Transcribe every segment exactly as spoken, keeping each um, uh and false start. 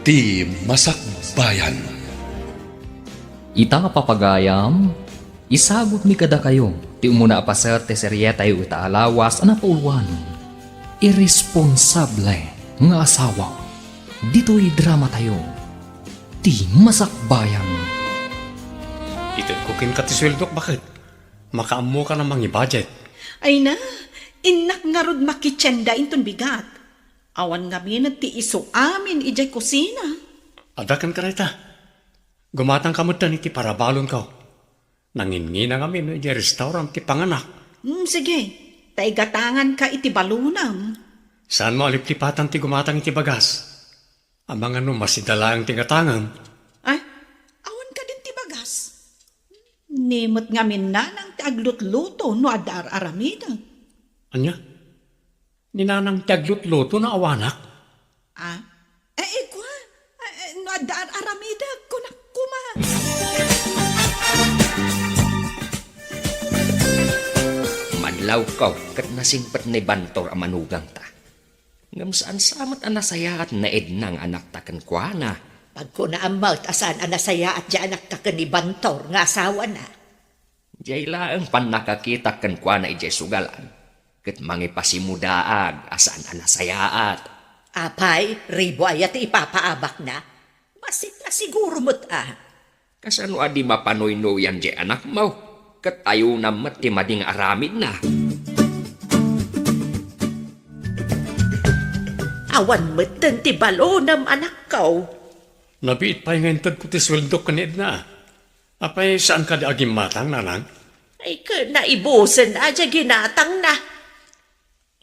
Ti Masakbayan. Ita nga papagayam, isagutmi kadakayo ti umuna a paset ti serietayo ita a lawas a napauluan, Irresponsable nga Asawa. Ditoy dramatayo, Ti Masakbayan. Itedko kenka ti sueldok, baket. Makaammoka a mangi-budget. Ay na, innak ngarud makitienda inton bigat. Awan ngamin ti isu amin idiay kusina. Adda kenka dayta. Gumatangka metten iti parabalonko. Nanginnginang amin no idiay restaurant ti panganak. Hmm, sige. Ta igatanganka iti balonam. Saanmo a liplipatan ti gumatang iti bagas? Amangan no masida laeng ti gatangem. Ay, awan kadin ti bagas? Ni met ngamin nanang ti aglutluto no adda ar-aramidek. Ania? Ni nanang ti aglutluto no awanak? Ah? Eh, ikua, eh, eh, no adda ar-aramidek, kunak koma. Madlawko ket nasingpet ni Bantor a manugangta. Ngem saan sa met a nasayaat ni Edna nga anakta kenkuana. Pagkunaam met a saan a nasayaat ti anakta ken ni Bantor nga asawana. Diay laeng pannakakitak kenkuana idiay sugalan, ket mangipasimudaag a saan a nasayaat. Apay, ribu aya ti ipapaabakna? Bassit a siguro met a. Kasano a di mapanuynoyan diay anakmo, ket ayonam met ti madi nga aramidna? Awan metten ti balonam, anakko. Nabiit pay nga intedko ti sueldok ken ni Edna. Apay, saan kadi a gimmatang, nanang? Ay, ket naibusen a diay ginatangna.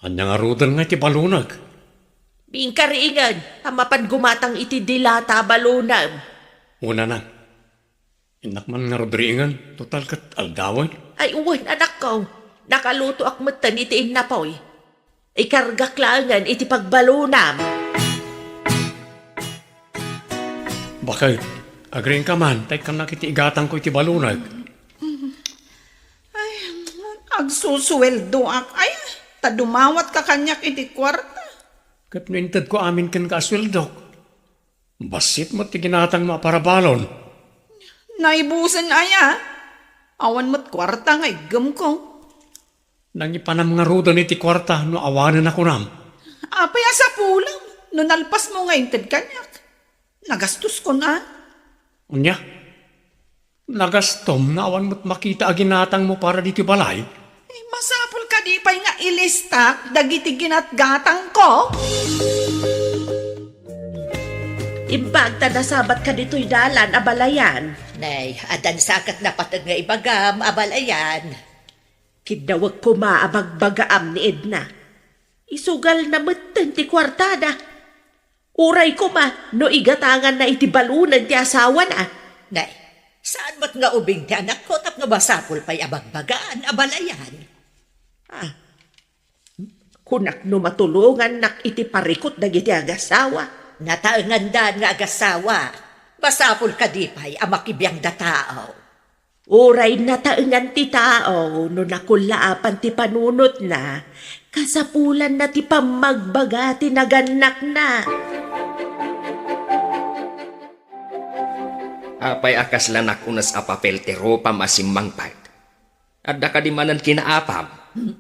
Ania ngaruden nga iti balonek? Biingka riingen a mapan gumatang iti dilata a balonem. Wen, nanang. Innak man ngarud riingen, total ket aldawen. Ay, wen, anakko. Nakalutoak metten iti innapoy. Ikargak laengen iti pagbalonam. Baket, agriingka man, ta ikkannak iti igatangko iti balonek. Ay, agsusueldoak. Ay, ta dumawatka kaniak iti kuarta. Ket no intedko amin kenka a sueldok, bassit met ti ginatangmo a parabalon. Naibusen aya. Awan met kuarta nga iggemko. Nangipanam ngaruden iti kuarta no awanen a kunam. Apay a sapulam no nalpasmo nga inted kaniak? Nagastoskon a. Ania? Nagastom nga awan met makita a ginatangmo para ditoy balay? Eh, masapul kadi pay nga ilistak dagiti ginatgatangko? Imbag ta nasabatka ditoy dalan, abalayan. Nay, addan sa ket napateg nga ibagam, abalayan. Kiddawek koma a bagbagaam ni Edna. Isugalna metten ti kuartada. Uray koma no igatanganna iti balonen ti asawana. Nay, saan met nga ubing ti anakko tapno masapul pay a bagbagaan, abalayan. Ah, kunak no matulongannak iti parikut dagiti agasawa. Nataengandan nga agasawa. Masapul kadi pay a makibiangda tao. Uray nataengan ti tao no nakullaapan ti panunotna, kasapulanna ti pammagbaga ti nagannakna. Apay a kasla nakunes a papel ti rupam a simmangpet? Adda kadi manen kinaapam? Hmm?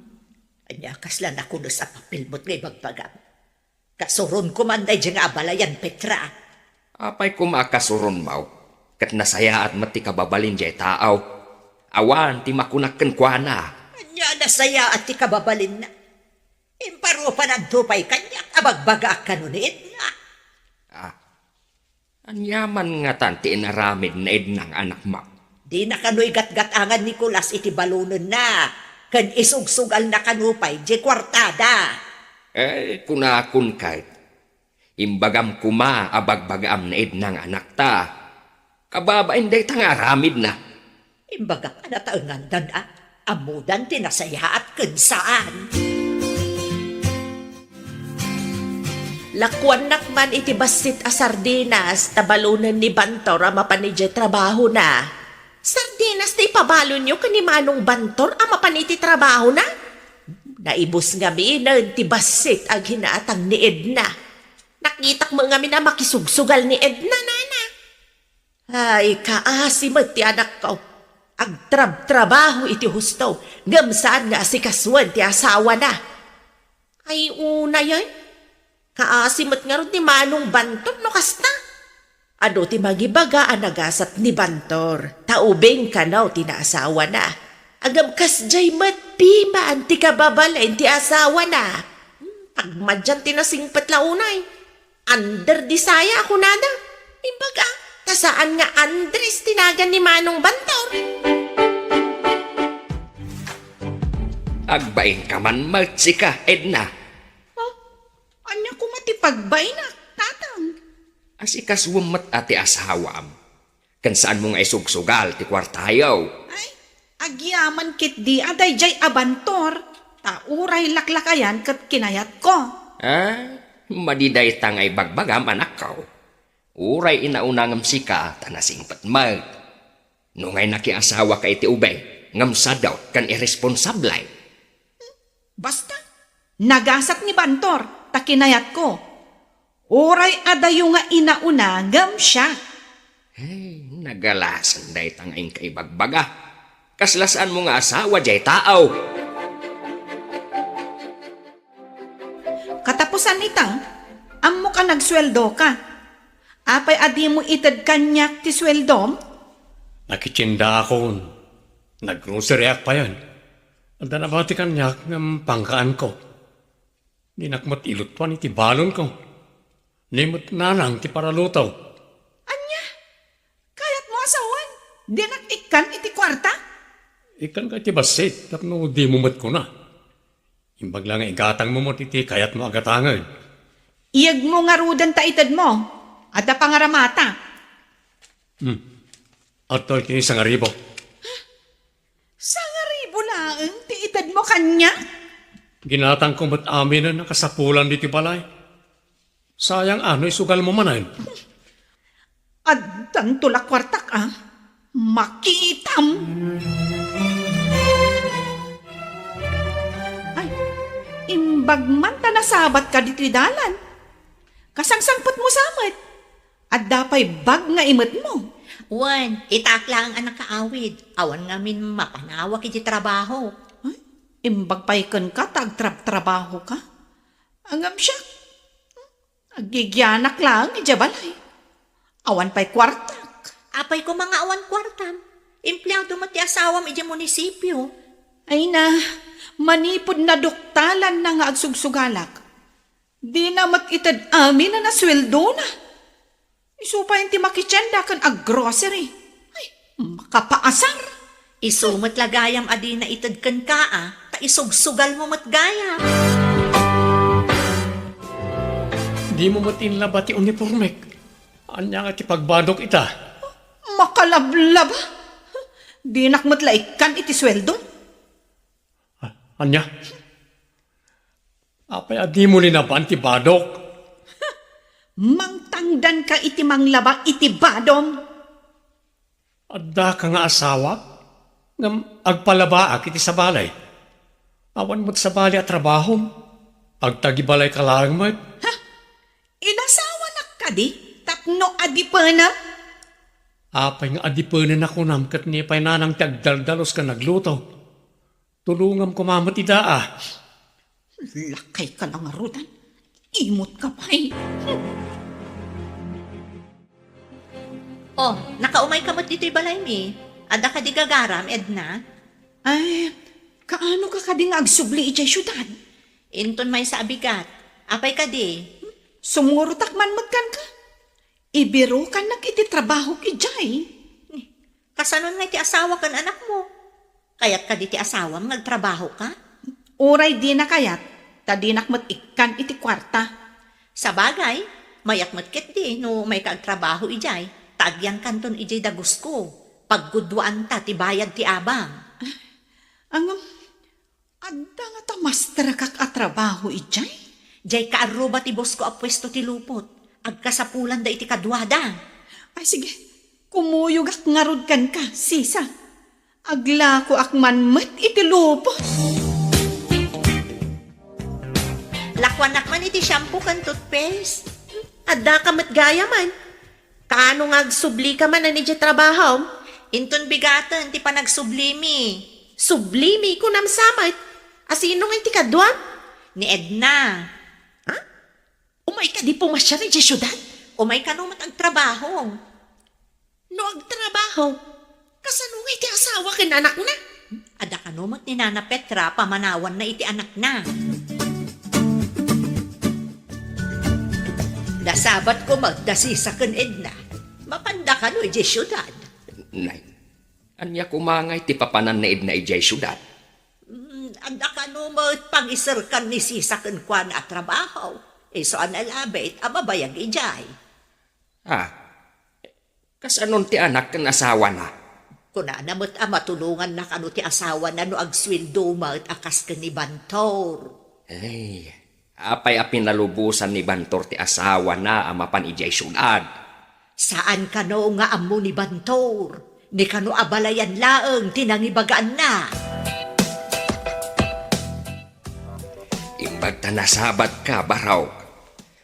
Ania kasla nakunes a papel met nga ibagbagam? Kasuronko man daydiay nga abalayan, Petra. Apay koma a kasuronmo, ket nasayaat met ti kababalin diay tao. Awan ti makunak kenkuana. Ania a nasayaat ti kababalinna? Imparupananto pay kaniak a bagbagaak kano ni Edna. Ah, ania man ngatan ti inaramid ni Edna nga anakmo? Dina kano igatgat-angan ni Nicolas iti balonenna, ken isugsugalna kano pay diay kuartada. Eh, kunakon ket, imbagam koma a bagbagaam ni Edna nga anakta. Kababain dayta nga aramidna. Imbagak a nataengandan a, ammodan ti nasayaat ken saan. Lakuannak man iti bassit a sardinas ta balonen ni Bantor a mapan idiay trabahona. Sardinas ti ipabalonyo ken ni Manong Bantor a mapan iti trabahona? Naibus ngaminen ti bassit a ginatang ni Edna. Nakitak met ngamin a makisugsugal ni Edna, nana. Ay, kaasi met ti anakko. Agtrabtrabaho iti husto, ngem saan nga asikasuen ti asawana. Ay, unay, ay. Kaasi met ngarud ni Manong Bantor no kasta. Adu ti mangibaga a nagasat ni Bantor, ta ubing kano ti naasawana. Ngem kasdiay met piman ti kababalin ti asawana. Hmm, pagmadian ti nasingpet la unay. Under di saya a kunada. Imbag a, ta saan nga Andres ti nagan ni Manong Bantor. Agbainka man met sika, Edna. Oh, ania koma ti pagbainak, Tatang? Asikasuem met a ti asawam. Ken saanmo nga isugsugal ti kuartayo. Ay, agyaman ketdi a daydiay a Bantor, ta uray laklakayan ket kinayatko. Ah, madi dayta nga ibagbagam, anakko. Uray inauna ngem sika ta nasingpet met. No ngay nakiasawaka iti ubing, ngem sadut ken irresponsable. Basta, nagasat ni Bantor, ta kinayatko. Uray adayo nga inauna ngem siak. Hey, nagalasan dayta nga inka ibagbaga. Kasla saanmo nga asawa diay tao. Katapusan ita, ammok a nagsueldoka. Apay a dimo ited kaniak ti sueldom? Nakitiendaakon. Naggroceryak payen. Adda nabati kaniak ngem pangkaanko. Dinak met ilutuan iti balonko. Ni met nanang ti paraluto. Ania? Kayatmo a sawen? Dinak ikkan iti kuarta? Ikkanka iti bassit tapno dimo met kuna. Imbag la nga igatangmo met iti kayatmo a gatangen. Iyegmo ngaruden ta itedmo. Adda pangaramata. Hmm. Adtoy ti sangaribo. Sangaribo laeng ti itedmo kaniak? Ginatangko met aminen a kasapulan ditoy balay. Sayang a no isugalmo manen. Addanto la kuartak a. Makitam. Ay, imbag man ta nasabatka ditoy dalan. Kasangsangpetmo sa met. Adda pay bag nga imetmo. Wen, itaak laeng a nakaawid. Awan ngamin mapanawak iti trabaho. Ay, imbag pay kenka ta agtrabtrabahoka. Ngem siak, hmm, agigianak laeng idiay balay. Awan pay kuartak. Apay koma nga awan kuartam? Empleado met ti asawam idiay munisipio. Ay na, manipud naduktalanna nga agsugsugalak. Dina met ited amin a nasueldona. Isu pay ti makitienda ken aggrocery. Ay, makapaasar. Isu met la gayam a dina ited kenka a, ta isugsugalmo met gayam. Dimo met inlaba ti unipormek. Ania nga ti pagbadok ita? Makalablaba. Dinak met la ikkan iti sueldo. Ah, ania? Apay a dimo linaban ti badok? Mangtangdanka iti manglaba iti badom. Addaka nga asawa, ngem agpalabaak iti sabali. Awan met sabali a trabahom. Agtagibalayka laeng met. Ha? Inasawanak kadi tapno adipenem? Apay nga adipenen a kunam ket ni pay nanang ti agdaldalus ken agluto? Tulongam koma met ida a. Lakayka la ngaruden. Imutka pay. Oh, nakaumayka met ditoy balaymi. Adda kadi gagaram, Edna? Ay, kaanoka kadi nga agsubli idiay siudad? Inton maysa a bigat. Apay kadi? Sumurotak man met kenka. Ibirukannak iti trabahok idiay. Kasanon nga iti asawa ken anakmo? Kayat kadi ti asawam nga agtrabahoka? Uray dina kayat, ta dinak met ikkan iti kuarta. Sabagay, mayak met ketdi no umayka agtrabaho idiay, ta agyankanton idiay dagusko. Paggudduaanta ti bayad ti abang. Ngem, adda ngata masterakak a trabaho idiay? Diay kaarruba ti bosko a puesto ti lupot. Agkasapulanda iti kaduada. Ay, sige. Kumuyogak ngarud kenka, sisa. Aglakoak man met iti lupot. Lakuanak man iti shampoo ken toothpaste. Addaka met gayamen. Kaano nga agsublika manen idiay trabahom? Inton bigaten ti panagsublimi. Sublimi, kunam sa met. A sino ngay ti kaduam? Ni Edna. Ha? Umay kadi pumasiar idiay siudad? Umay kano met agtrabaho. No agtrabaho, kasano nga iti asawa ken anakna? Adda kano met ni Nana Petra pamanawanna iti anakna. Nasabat koma da Sisa ken Edna. Mapanda kano idiay siudad? Nay, ania koma nga iti papanan ni Edna idiay siudad? Mm, adda kano met pangiserkan ni Sisa kenkuana a trabaho. Isu a nalabit a mabayag idiay. Ah, kasanon ti anak ken asawana? Kunana met a matulonganna kano ti asawana no agsueldo met a kas ken ni Bantor. Ay, apay a pinalubosan ni Bantor ti asawana a mapan idiay siudad? Saan kano nga ammo ni Bantor, ni kano a balayan laeng ti nangibagaanna. Imbag ta nasabatka, Barok.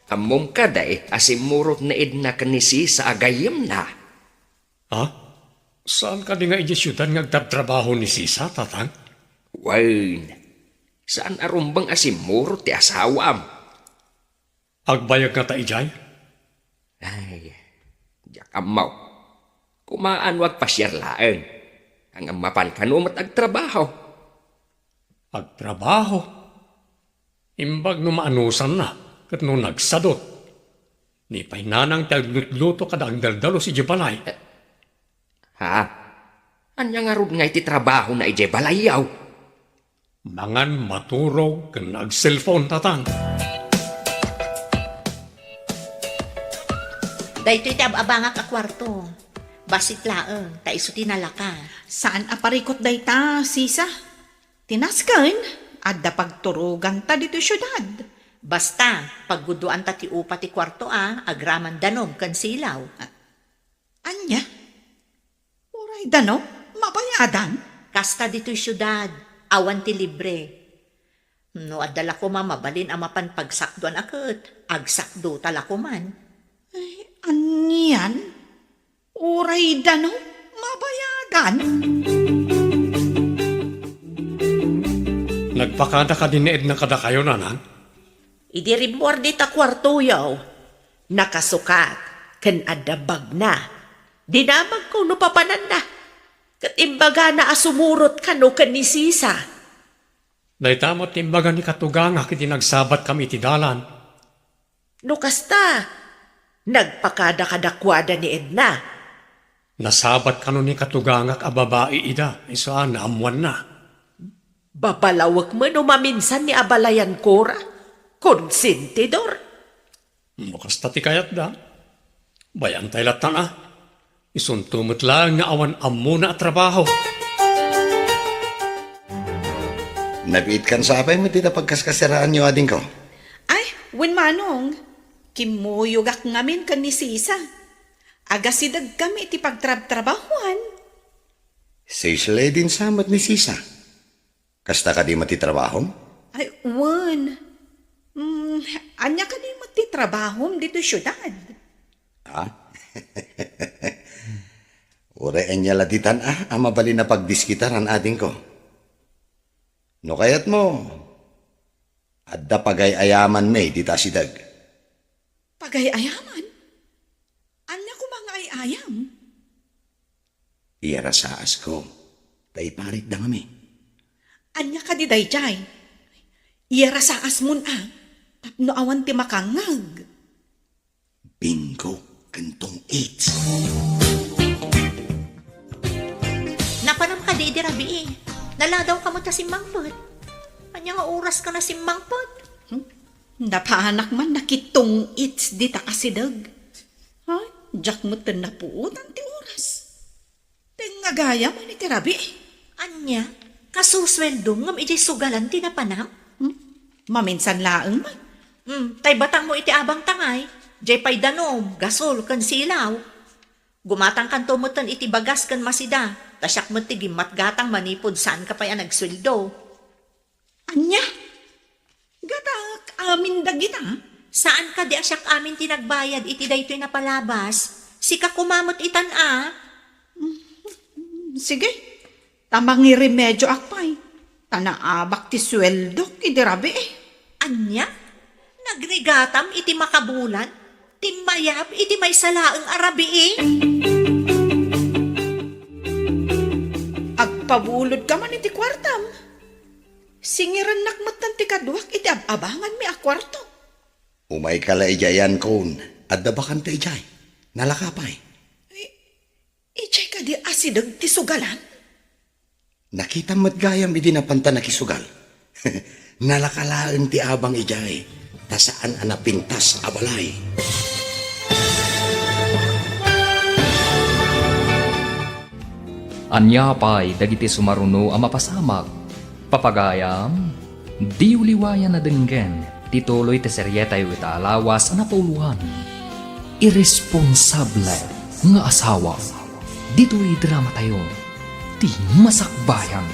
Ammom kadi a simmurot ni Edna ken ni Sisa a gayyemna? Ha? Saan kadi nga idiay siudad nga agtrabtrabaho ni Sisa, Tatang? Wen, saan a rumbeng a simmurot ti asawam. Agbayag ngata idiay? Ay, diak ammo. Kumaano agpasiar laeng. Ngem mapan kano met agtrabaho. Agtrabaho? Imbag no maanusanna, ket no nagsadut. Ni pay nanang ti aglutluto kada agdaldalus idiay balay. Ha? Ania ngarud nga iti trabahona idiay balayyo? Mangan, maturog, ken agselpon, Tatang. Daytoy ti ab-abangak a kuarto. Bassit laeng, ta isu ti nalaka. Saan a parikut dayta, Sisa? Ti nasken, adda pagturoganta ditoy siudad. Basta, paggudoanta ti upa ti kuarto a agraman danum ken silaw. A-, ania? Uray danum? Mabayadan? Kasta ditoy siudad, awan ti libre. No adda la koma mabalin a mapan pagsakduan a ket, agsakdota la koman. Ay, anian? Uray danum, mabayadan. Nagpakada kadi ni Edna kadakayo, Nanang? Idi rimmuar dita kuartoyo, nakasukat ken adda bagna. Dinamagko no papananna, ket imbagana a sumurot kano ken ni Sisa. Dayta met ti imbaga ni katugangak idi nagsabatkami iti dalan. No kasta, nagpakada kadakuada ni Edna. Nasabat kano ni katugangak a babai ida, isu a naammoanna. Babalawek met no maminsan ni abalayan kora. Konsentidor. No kasta ti kayatda, bay-antay lattan a. Isunto met laeng nga awan ammona a trabaho. Nabiitkan sa apay met dita pagkaskasiraanyo, adingko? Ay, wen manong. Kimmuyogak ngamin ken ni Sisa. Agasidegkami iti pagtrabtrabahoan. Sisle din sa met ni Sisa. Kasta kadi met ti trabahom? Ay, wen. Mm, ania kadi met ti trabahom ditoy siudad? Ha? Uray ania la ditan a, a mabalin a pagdiskitaran, adingko. No kayatmo, adda pagay-ayamanmi dita asideg. Pagay-ayaman? Ania koma nga ay-ayam? Iyarasaasko, ta iparitda ngamin. Ania kadi daydiay? Iyarasaasmon a, tapno awan ti makangngeg. Bingo ken tong-its. Napanam kadi idi rabii? Naladaw ka met a simmangpet. Ania nga oras ka na simmangpet? Hmm? Napanak man nakitong-its dita asideg. Ay, diak met napuotan ti oras. Tengnga gayam iti rabii. Ania? Kasusweldom ngem idiay sugalan ti napanam? Hmm? Maminsan laeng man. Hmm, tay batangmo iti abang tangay. Diay pay danum, gasol, ken silaw. Gumatangkanto metten iti bagas ken masida, ta siak met ti gimmatgatang manipud saanka pay a nagsueldo. Ania? Gatak amin dagita? Saan kadi a siak amin ti nagbayad iti daytoy napalabas? Sika koma met itan a. Sige, ta mangirimedioak pay, ta naabak ti sueldok idi rabii. Ania? Nagrigatam iti makabulan? Timmayab iti maysa laeng a rabii? Agpabulodka man iti kuartam. Singirennak metten ti kaduak iti ab-abanganmi a kuarto. Umayka la idiay, Ankon. Adda bakante idiay. Nalaka pay. Idiay kadi asideg ti sugalan? Nakitam met gayam idi napanta nakisugal. Nalaka laeng ti abang idiay, ta saan a napintas a balay. Ania pay dagiti sumaruno a mapasamak? Papagayam, diyo liwayan a denggen ti tuloy ti serietayo ita a lawas a napauloan, Iresponsable nga Asawa. Ditoy dramatayo, Ti Masakbayan.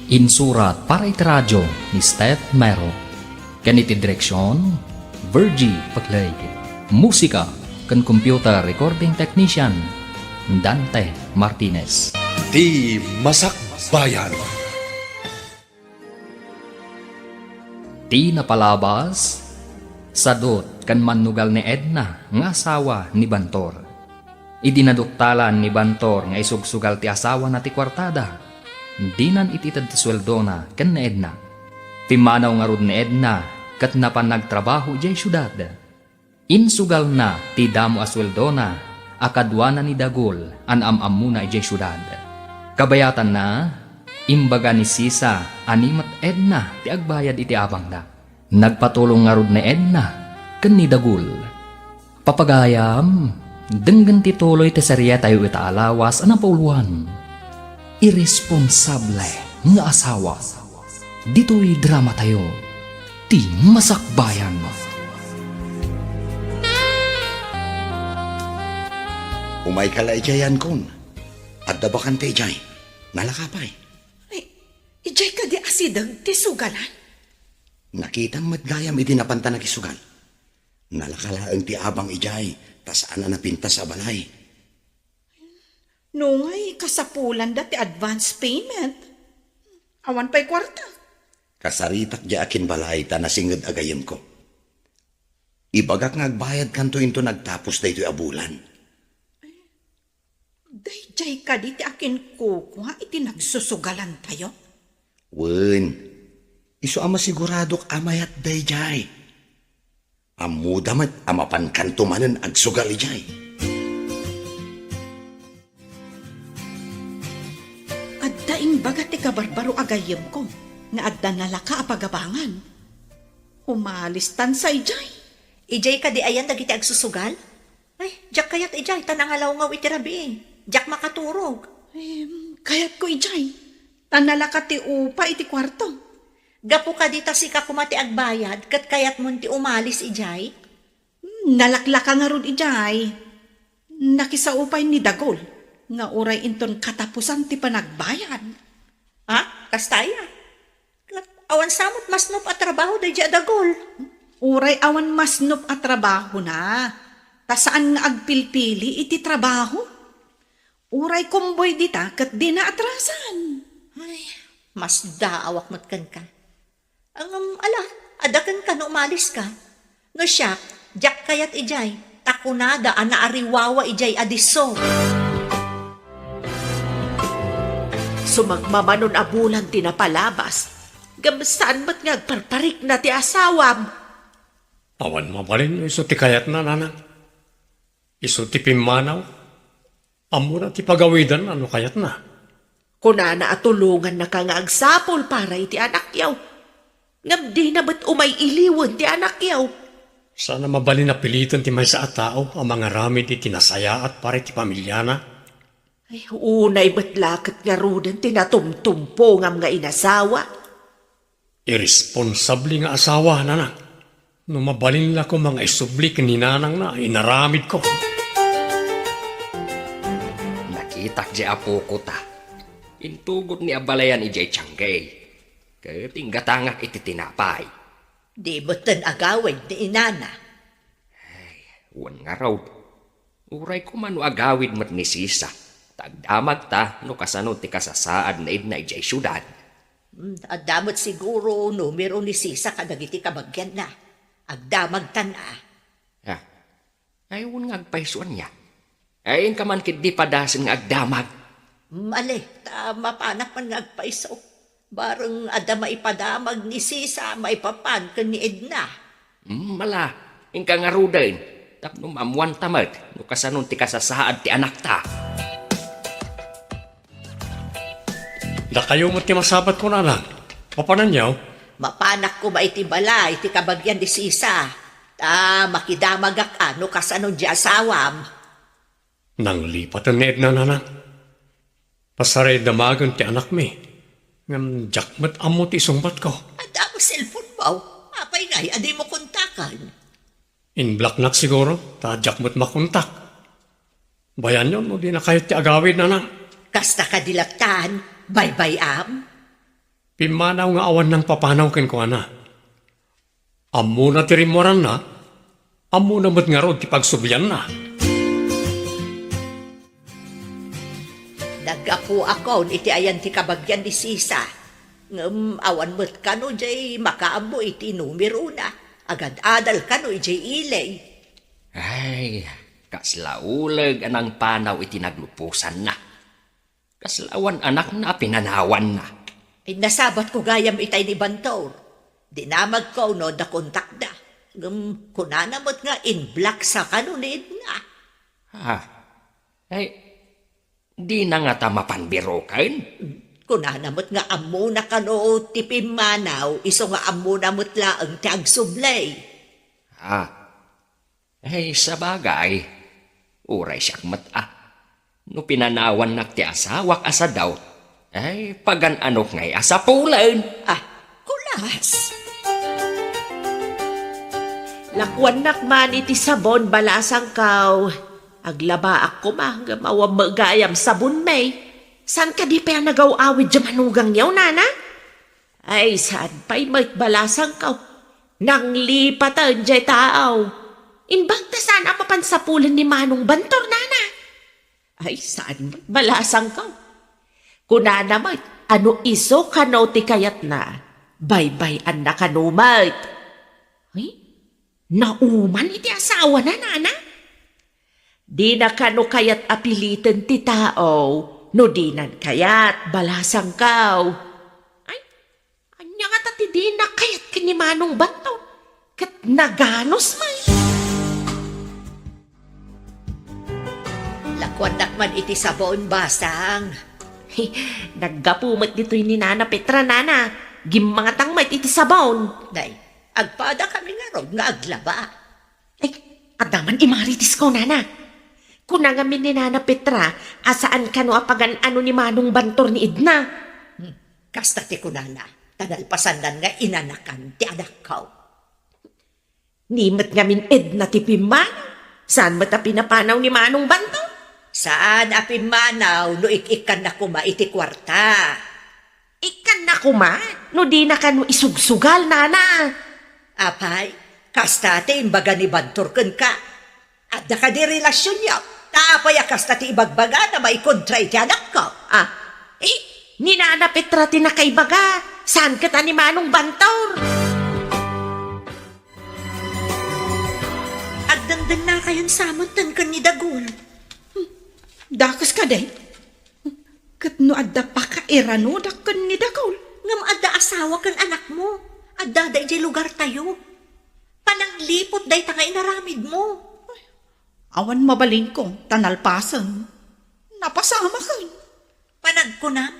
Insurat para iti radio ni Steph Mero. Ken iti direksion, Virgie Pagleg. Musika ken computer recording technician, Dante Martinez. Ti Masakbayan. Ti napalabas, sadut ken mannugal ni Edna nga asawa ni Bantor. Idi naduktalan ni Bantor nga isugsugal ti asawana ti kuartada, dinan itited ti sueldona ken ni Edna. Pimmanaw ngarud ni Edna ket napan nagtrabaho idiay siudad. Insugalna ti damo a sueldona a kaduana ni Dagul a naam-ammona idiay siudad. Kabayatanna, imbaga ni Sisa a ni met Edna ti agbayad iti abangda. Nagpatulong ngarud ni Edna ken ni Dagul. Papagayam, denggen ti tuloy ti serietayo ita a lawas a napauloan, Iresponsable nga Asawa. Ditoy dramatayo, Ti Masakbayan. Umayka la idiay, Ankon. Adda bakante idiay. Nalaka pay. Ay, idiay kadi asideg ti sugalan? Nakitam met gayam idi napanta nakisugal. Nalaka laeng ti abang idiay, ta saan a napintas a balay. Nungay kasapulanda ti advance payment. Awan pay kuarta. Kasaritak diay akinbalay ta nasinged a gayyemko. Ibagak nga agbayadkanto inton agtapos daytoy a bulan. Daydiay kadi ti akinkukua iti nagsusugalantayo? Wen, isu a masiguradok a mayat daydiay. Ammoda met a mapankanto manen agsugal idiay. Adda imbaga ti kabarbaro a gayyemko nga adda nalaka a pagabangan. Umalistan sa idiay. Idiay kadi ayan dagiti agsusugal? Ay, diak kayat idiay, ta nangalawngaw iti rabii. Diak makaturog. Em, kayatko idiay, ta nalaka ti upa iti kuarto. Gapu kadi ta sika koma ti agbayad, ket kayatmon ti umalis idiay? Hmm, nalaklaka ngarud idiay. Nakisao pay ni Dagul nga uray inton katapusan ti panagbayad. Ha? Kasta aya? Ket awan sa met masnop a trabaho daydiay a Dagul. Uray awan masnop a trabahona, ta saan nga agpilpili iti trabaho. Uray kumboy dita ket dina atrasan. Ay, masdaawak met kenka. Ngem, ala, adda kenka no umaliska. No siak, diak kayat idiay, ta kunada a naariwawa idiay a disso. Sumagmamanon a bulan ti napalabas, ngem saan met nga agparparikna ti asawam. Awan mabalin no isu ti kayatna, nanang. Isu ti pimmanaw. Ammona ti pagawidanna no kayatna. Kunana a tulongannaka nga agsapul para iti anakyo. Ngem dina met umay-iliwen ti anakyo. Saan a mabalin a piliten ti maysa a tao a mangaramid iti nasayaat para iti pamiliana. Ay, unay met la ket ngaruden ti natumtumpongam nga inasawa. Iresponsable nga asawa, nanang. No mabalin la koma nga isubli ken ni nanangna, inaramidko. Nakitak diay apoko ta. Intugotna a balayan idiay tiangge. Ket inggatangak iti tinapay. Di metten agawid ni inana. Ay, wen ngarud. Uray koma no agawid met ni Sisa, ta agdamagta no kasano ti kasasaad ni Edna idiay siudad. Hmm, adda met siguro numero ni Sisa kadagiti kabagianna. Agdamagtan a. Ah, ay, wen nga agpayso ania? Ay, inka man ketdi padasen nga agdamag. Mali, ta mapanak man nga agpayso. Bareng adda maipadamag ni Sisa maipapan ken ni Edna. Mm, ala, inka ngaruden, tapno maammuanta met no kasanon ti kasasaad ti anakta. Dakayo met ti masabatko, nanang. Mapananyo? Mapanak koma iti balay ti kabagian ni Sisa. Ta makidamagak a no kasano ti asawam. Nanglipaten ni Edna, nanang. Pasaray damagen ti anakmi. Ngem diak met ammo ti isungbatko. Adda met cellphone-mo. Apay ngay a dimo kontaken? In-blocknak siguro, ta diak met makontak. Bayanyo no dina kayat ti agawid, nanang. Kasta kadi lattan, baybay-am? Pimmanaw nga awan nangpapanaw kenkuana. Ammona ti rimmuaranna, ammona met ngarud ti pagsublianna. Naggapuakon iti ayan ti kabagian ni Sisa, ngem awan met kano diay makaammo iti numerona, agad-adal kano idiay ili. Ay, kasla uleg a nangpanaw iti nagluposanna. Kasla awan anakna a pinanawanna. Ay, nasabatko gayam itay ni Bantor. Dinamagko no adda kontakda. Ngem kunana met nga in-block sa kano ni Edna. Ah, ay, dina ngata mapan biroken? Kunana met nga ammona kano ti pimmanaw, isu nga ammona met laeng ti agsubli. Ah, Ay, sabagay, uray siak met a. No pinanawannak ti asawak a sadaw, ay, pagan-anok ngay a sapulen. Ah, kulas! Lakuannak man iti sabon, balasangko. Aglabaak koma, ngem awan met gayam sabon, may. Saan kadi pay a nagaw-awid diay manugangyo, nana? Ay, saan pay met, balasangko. Nanglipaten diay tao. Imbag ta saan a mapan sapulen ni Manong Bantor, nana. Ay, saan met, balasangko. Kunana met, a no isu kano ti kayatna, baybay-anna kano met. Ay, nauman iti asawana, nana. Dina kano kayat a piliten ti tao no dinan kayat, balasangko. Ay, ania ngata ti dina kayat ken ni Manong Bantor? Ket naganus man. Lakuannak man iti sabon, basang. He, naggapu met ditoy ni Nana Petra, nana. Gimmangatang met iti sabon. Nay, agpada kami ngarud nga aglaba. Ay, adda man imarites ko, nana. Kuna ngamin ni Nana Petra a saan kano a pagan-ano ni Manong Bantor ni Edna. Hmm, kasta ti kunana, ta nalpasannan nga inanakan ti anakko. Ni met ngamin Edna ti pimmanaw, saan met a pinapanaw ni Manong Bantor? Saan a pimmanaw no ik-ikkanna koma iti kuarta. Ikkanna koma no dina kano isugsugal, nana. Apay, kasta ti imbaga ni Bantor kenka. Adda kadi relasionyo? Ta apay a kasta ti ibagbagana maikontra iti anakko? Ah, eh, ni Nana Petra ti nakaibaga. Saan ket a ni Manong Bantor? Agdengdennakayon sa metten ken ni Dagul. Hmm, dakes kadi? Ket no adda pakairanodak ken ni Dagul? Ngem adda asawa ken anakmo. Addada idiay lugartayo. Panangliput dayta nga inaramidmo. Awan mabalinko, ta nalpasen. Napasamaken. Panagkunam,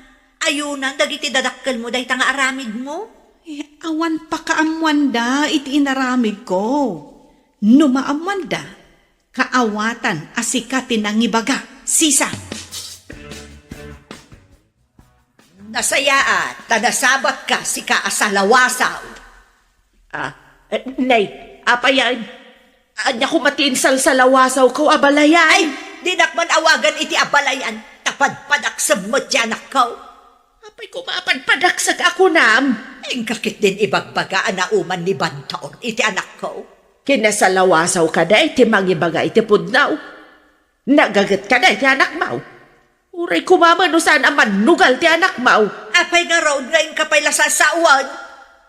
ayunan dagiti dadakkelmo dayta nga aramidmo. Eh, awan pakaammoanda iti inaramidko. No maammoanda, kaawatan a sika ti nangibaga, sisa. Nasayaat, ta nasabatka, sika a salawasaw. Ah, eh, nay, apay a, ania koma ti insalsalawasawko a balayan? Ay, dinak man awagan iti abalayan, ta padpadaksem met ti anakko. Apay koma a padpadaksek a kunam? Inka ketdin ibagbaga a nauman ni Bantor iti anakko. Kinasalawasaw kada iti mangibaga iti pudno. Nagaget kada iti anakmo. Uray koma no saan a mannugal ti anakmo. Apay ngarud nga inka pay la sasawen?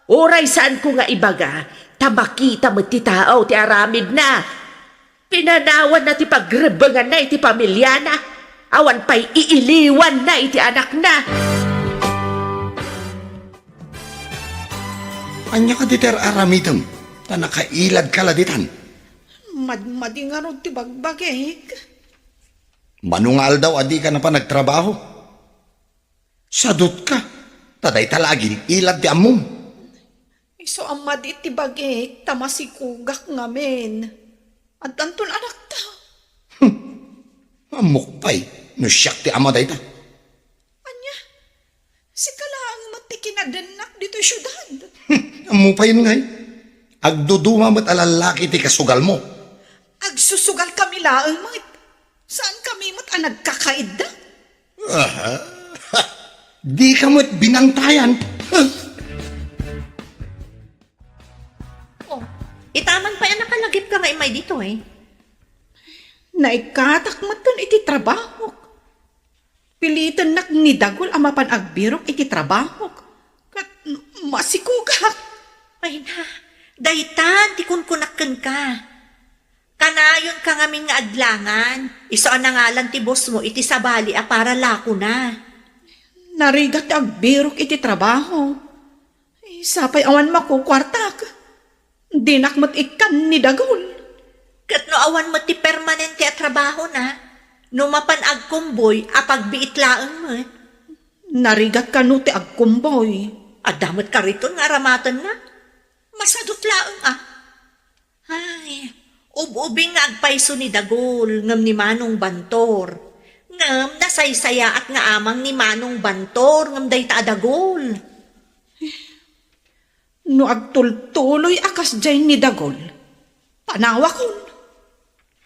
Uray saanko nga ibaga, ta makita met ti tao ti aramidna. Pinanawanna ti pagrebbenganna iti pamiliana. Awan pay iiliwanna iti anakna. Ania kadi ti ar-aramidem? Ta nakailadka la ditan. Madmadi ngarud ti bagbagik. Mano nga aldaw a dika napan nagtrabaho? Sadutka, ta dayta la agil-ilad ti ammom. Isu a madi ti bagik, ta masikugak ngamin. Addanton anakta. Ammok pay no siak ti ama dayta. Ania? Sika laeng met ti kinadennak ditoy siudad. Ammo pay ngay. Agduduma met a lallaki ti kasugalmo. Agsusugalkami laeng met. Saankami met a nagkakaidda. Aha. Dika met binantayan. Oh, itaman pay a nakalagipka nga immay ditoy. Naikkatak metten iti trabahok. Pilitennak ni Dagul a mapan agbirok iti trabahok. Ket masikugak. Ay na, daytan ti kunkunak kenka. Kanayonka ngamin nga adlangan, isu a nangalan ti bossmo iti sabali a para lakona. Narigat ti agbirok iti trabaho. Sapay awan makukuartak. Dinak met ikkan ni Dagul. Ket no awan met ti permanente a trabahona, no mapan agkumboy a pagbiit laeng met. Narigat kano ti agkumboy. Adda met kariton nga aramatenna. Masadut laeng a. Ay, ub-ubing nga agpayso ni Dagul ngem ni Manong Bantor. Ngem nasaysayaat nga amang ni Manong Bantor ngem dayta a Dagul. No agtultuloy a kasdiay ni Dagul, panawakon.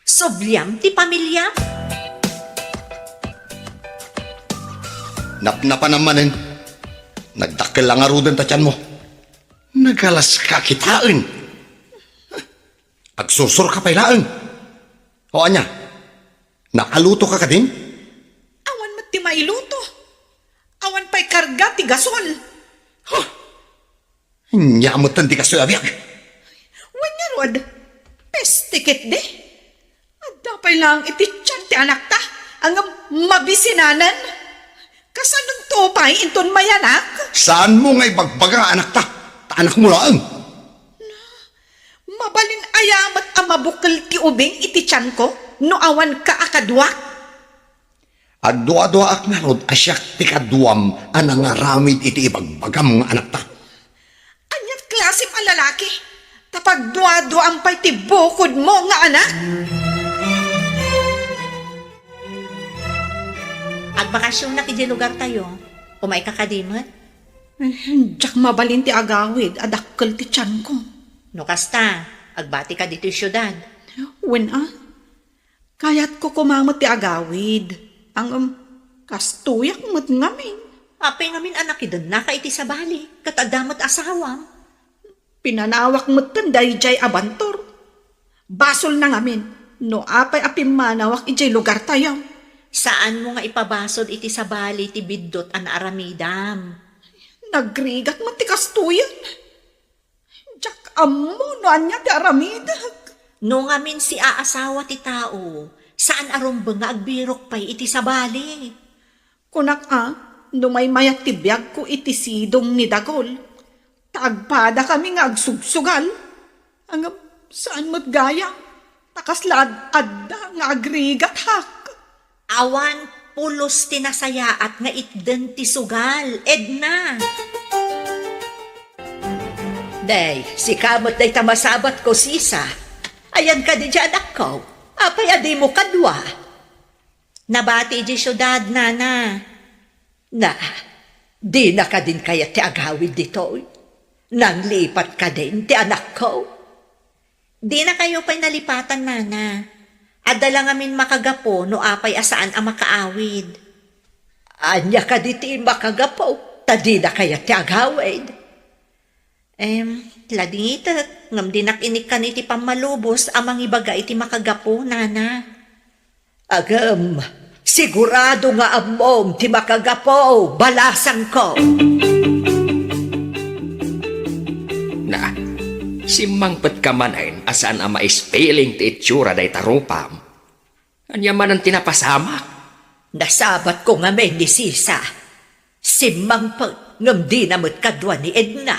Subliam ti pamiliam. Napnapanam manen. Nagdakkel la ngaruden ta tianmo. Nagalaska kitaen. Agsursurka pay laeng. O ania? Nakalutoka kadin? Awan met ti mailuto. Awan pay karga ti gasol. Huh! Ania metten ti kastoy a biag? Wen ngarud, peste ketdi. Adda pay laeng iti tian ti anakta, ngem mabisinanen. Kasanonto pay inton mayanak? Saanmo nga ibagbaga nga anakta, ta anakmo laeng. Mabalin aya met a mabukel ti ubing iti tianko no awanka a kaduak? Agduaduaak ngarud a siak ti kaduam a nangaramid iti ibagbagam nga anakta. Aniat klasem a lalaki? Ta pagduaduam pay ti bukodmo nga anak? Agbakasionak idiay lugartayo. Umayka kadi met? Eh, diak mabalin ti agawid a dakkel ti tianko. No kasta, agbatika ditoy siudad. Wen a, kayatko koma met ti agawid. Ngem, kastoyak met ngamin. Apay ngamin a nakidennaka iti sabali, ket adda met asawam? Pinanawak metten daydiay a Bantor. Basolna ngamin no apay a pimmanawak idiay lugartayo. Saanmo nga ipabasol iti sabali ti biddut a naaramidam. Nagrigat met ti kastoyen. Diak ammo no ania ti aramidek. No ngamin siaasawa ti tao, saan a rumbeng nga agbirok pay iti sabali. Kunak a, no maymayat ti biagko iti sidong ni Dagul, ta agpadakami nga agsugsugal. Ngem saan met gayam, ta kasla ad-adda nga agrigathak. Awan pulos ti nasayaat nga itden ti sugal, Edna. Day, sika met dayta masabatko, sisa. Ayan kadi diay anakko? Apay a dimo kadua? Nabati idiay siudad, nana. Na, dina kadin kayat ti agawid ditoy? Nanglipat kadin ti anakko? Dinakayo pay nalipatan, nana. Adda la ngamin makagapu no apay a saan a makaawid. Ania kadi ti makagapu, ta dina kayat ti agawid? Em, ladingitek, ngem dinak inikkan iti pammalubos a mangibaga iti makagapu, nana. Agem, sigurado nga ammom ti makagapu, balasangko. Na, simmangpetka manen a saan a maispiling ti itsura dayta rupam. Ania manen ti napasamak? Nasabatko ngamin ni Sisa. Simmangpet, ngem dina met kadua ni Edna.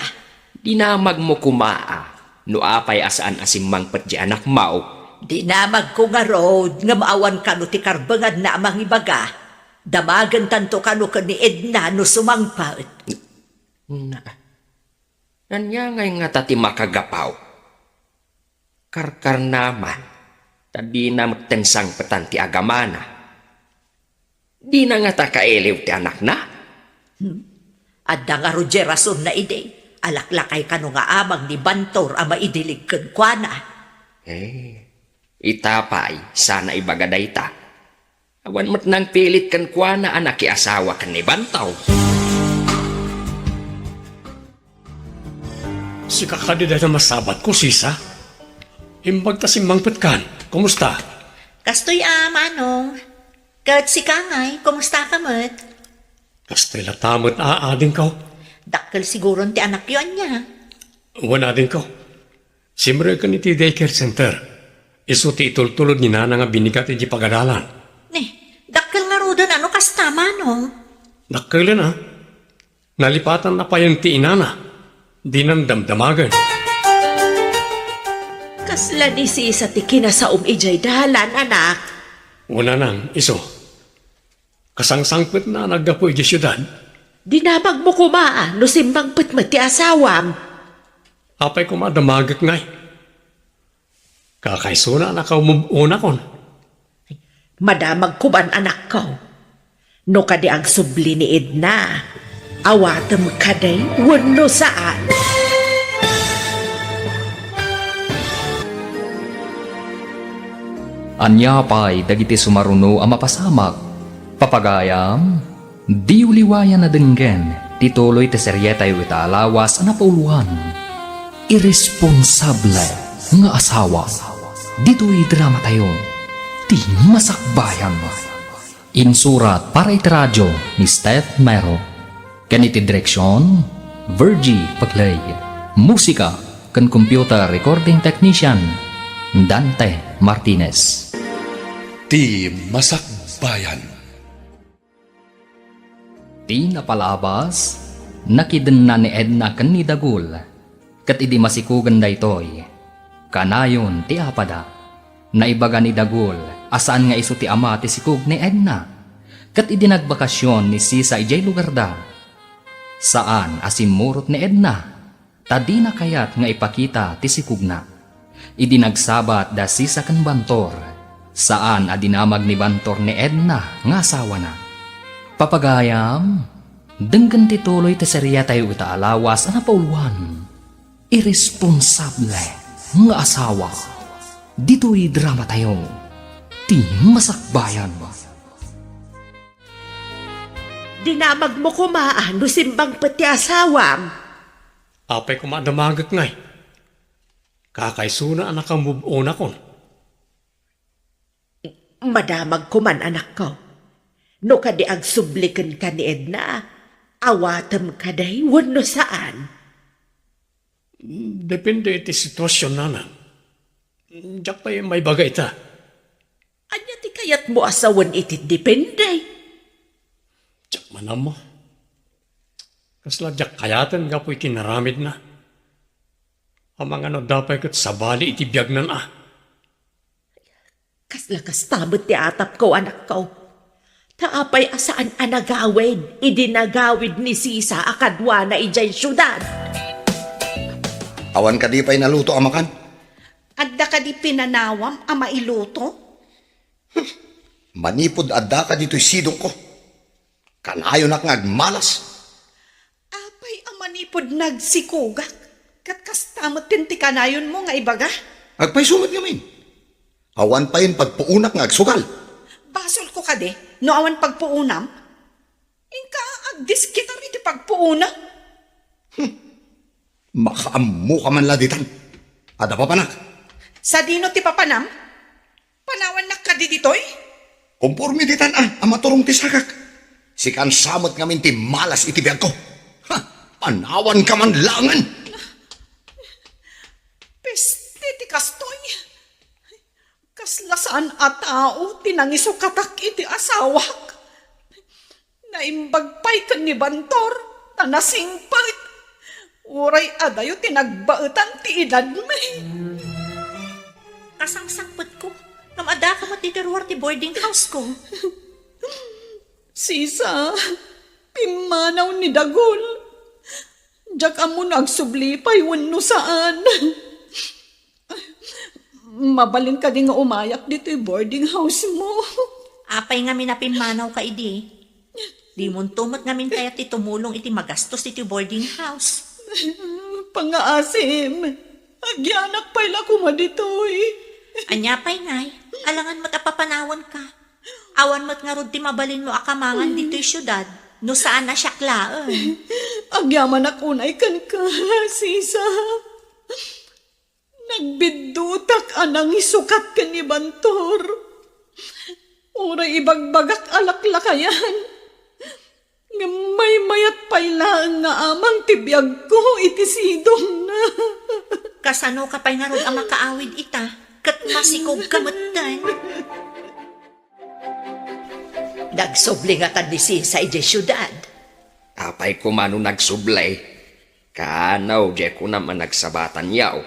Dinamagmo koma a, no apay a saan a simmangpet ti anakmo? Dinamagko ngarud, ngem awan kano ti karbenganna a mangibaga. Damagentanto kano ken ni Edna no sumangpet. Na, ania ngay ngata ti makagapu? Karkarna man, ta dina metten sangpetan ti agamana. Dina ngata kailiw ti anakna? Hmm. Adda ngarud diay rasonna idi, alaklakay kano nga amag ni Bantor a maidilig kenkuana. Eh, ita pay, saan a ibaga dayta. Awan met nangpilit kenkuana a nakiasawa ken ni Bantor. Sika kadi dayta masabatko, Sisa? Imbag ta simmangpetkan. Kumusta? Kastoy a, Manong. Ket sika ngay, kumusta ka met? Kastoy latta met a, adingko. Dakkel siguron ti anakyo, ania? Wen, adingko. Simreken iti daycare center. Isu ti itultulod ni nana nga binigat iti pagadalan. Ni, dakkel ngaruden a no kasta, Manong. Dakkelen a. Nalipatanna payen ti inana. Dinan damdamagen. Kasla ni Sisa ti kinasaom idiay dalan, anak. Wen, nanang, isu. Kasangsangpetna a naggapu idiay siudad. Dinamagmo koma a no simmangpet met ti asawam. Apay koma a damagek ngay? Kakaysona a nakamove on akon. Madamag koman, anakko. No kadi agsubli ni Edna, awatem kadi wenno saan? Ania pay dagiti sumaruno a mapasamak? Papagayam, diyo liwayan a denggen ti tuloy ti serietayo ita a lawas a napauloan, Irresponsable nga Asawa. Ditoy dramatayo, Ti Masakbayan. Insurat para iti radio ni Steph Mero. Ken iti direksion, Virgie Pagley. Musika ken computer recording technician, Dante Martinez. Ti Masakbayan. Ti napalabas, nakidenna ni Edna ken ni Dagul. Ket idi masikogen daytoy, kanayon ti apada. Naibaga ni Dagul a saan nga isu ti ama ti sikog ni Edna. Ket idi nagbakasyon ni Sisa idiay lugarda, saan a simmurot ni Edna, ta dina kayat nga ipakita ti sikogna. Idi nagsabat da Sisa ken Bantor, saan a dinamag ni Bantor ni Edna nga asawana. Papagayam, denggen ti tuloy ti serietayo ita a lawas a napauloan, Irresponsable nga Asawa. Ditoy dramatayo, Ti Masakbayan. Dinamagmo koma a no simmangpet ti asawam. Apay koma a damagek ngay? Kakaysona a nakamove on akon. Madamag koman, anakko. No kadi agsubli kenka ni Edna, awatem kadi wenno saan? Depende iti situasion, nana. Diak pay maibaga ita. Ania ti kayatmo a sawen iti depende? Diak man ammo. Kasla diak kayaten gapu iti inaramidna. Amangan no adda pay ket sabali iti biagnan a. Kasla kasta met ti atapko, anakko. Ta apay a saan a nagawid idi nagawid ni Sisa a kaduana idiay siudad? Awan kadi pay naluto a makan? Adda kadi pinanawam a mailuto? Manipud adda kadi toy sidongko, kanayonak nga agmalas. Apay a manipud nagsikogak, ket kasta met ti kanayonmo nga ibaga? Agpayso met ngamin. Awan payen pagpuonak nga agsugal. Basolko kadi no awan pagpuonam? Inka agdiskitar iti pagpuona. Makaammoka man la ditan. Adda papanak. Sadino ti papanam? Panawannak kadi ditoy? Komporme ditan a, a maturong ti sakak. Sikan sa met ngamin ti malas iti biagko. Ha, panawanka man laengen. Peste ti kastoy. Kasla saan a tao ti nangisukatak iti asawak. Naimbag pay ken ni Bantor, ta nasingpet. Uray adayo ti nagbaetan ti edadmi. Kasangsangpetko, ngem addaka met iti ruar ti boarding house ko. Sisa, pimmanaw ni Dagul. Diak ammo no agsubli pay wenno saan. Mabalin kadi nga umayak ditoy boarding house mo? Apay ngamin a pimmanawka idi? Dimonto met ngamin kayat ti tumulong iti magastos ditoy boarding house. Pangaasim, agyanak pay la koma ditoy. Ania pay ngay? Alangan met a papanawanka. Awan met ngarud ti mabalinmo a kamangan ditoy siudad, no saan a siak laeng. Agyamanak unay kenka, sisa. Nagbiddutak a nangisukat ken ni Bantor. Uray ibagbagak a laklakayan. Ngem maymayat pay laeng nga amang ti biagko iti sidongna. Kasanoka pay ngarud a makaawid ita, ket masikogka metten? Nagsubli ngatan ni Sisa idiay siudad? Apay koma no nagsubli? Kaano, diak kunam a nagsabatan yaw.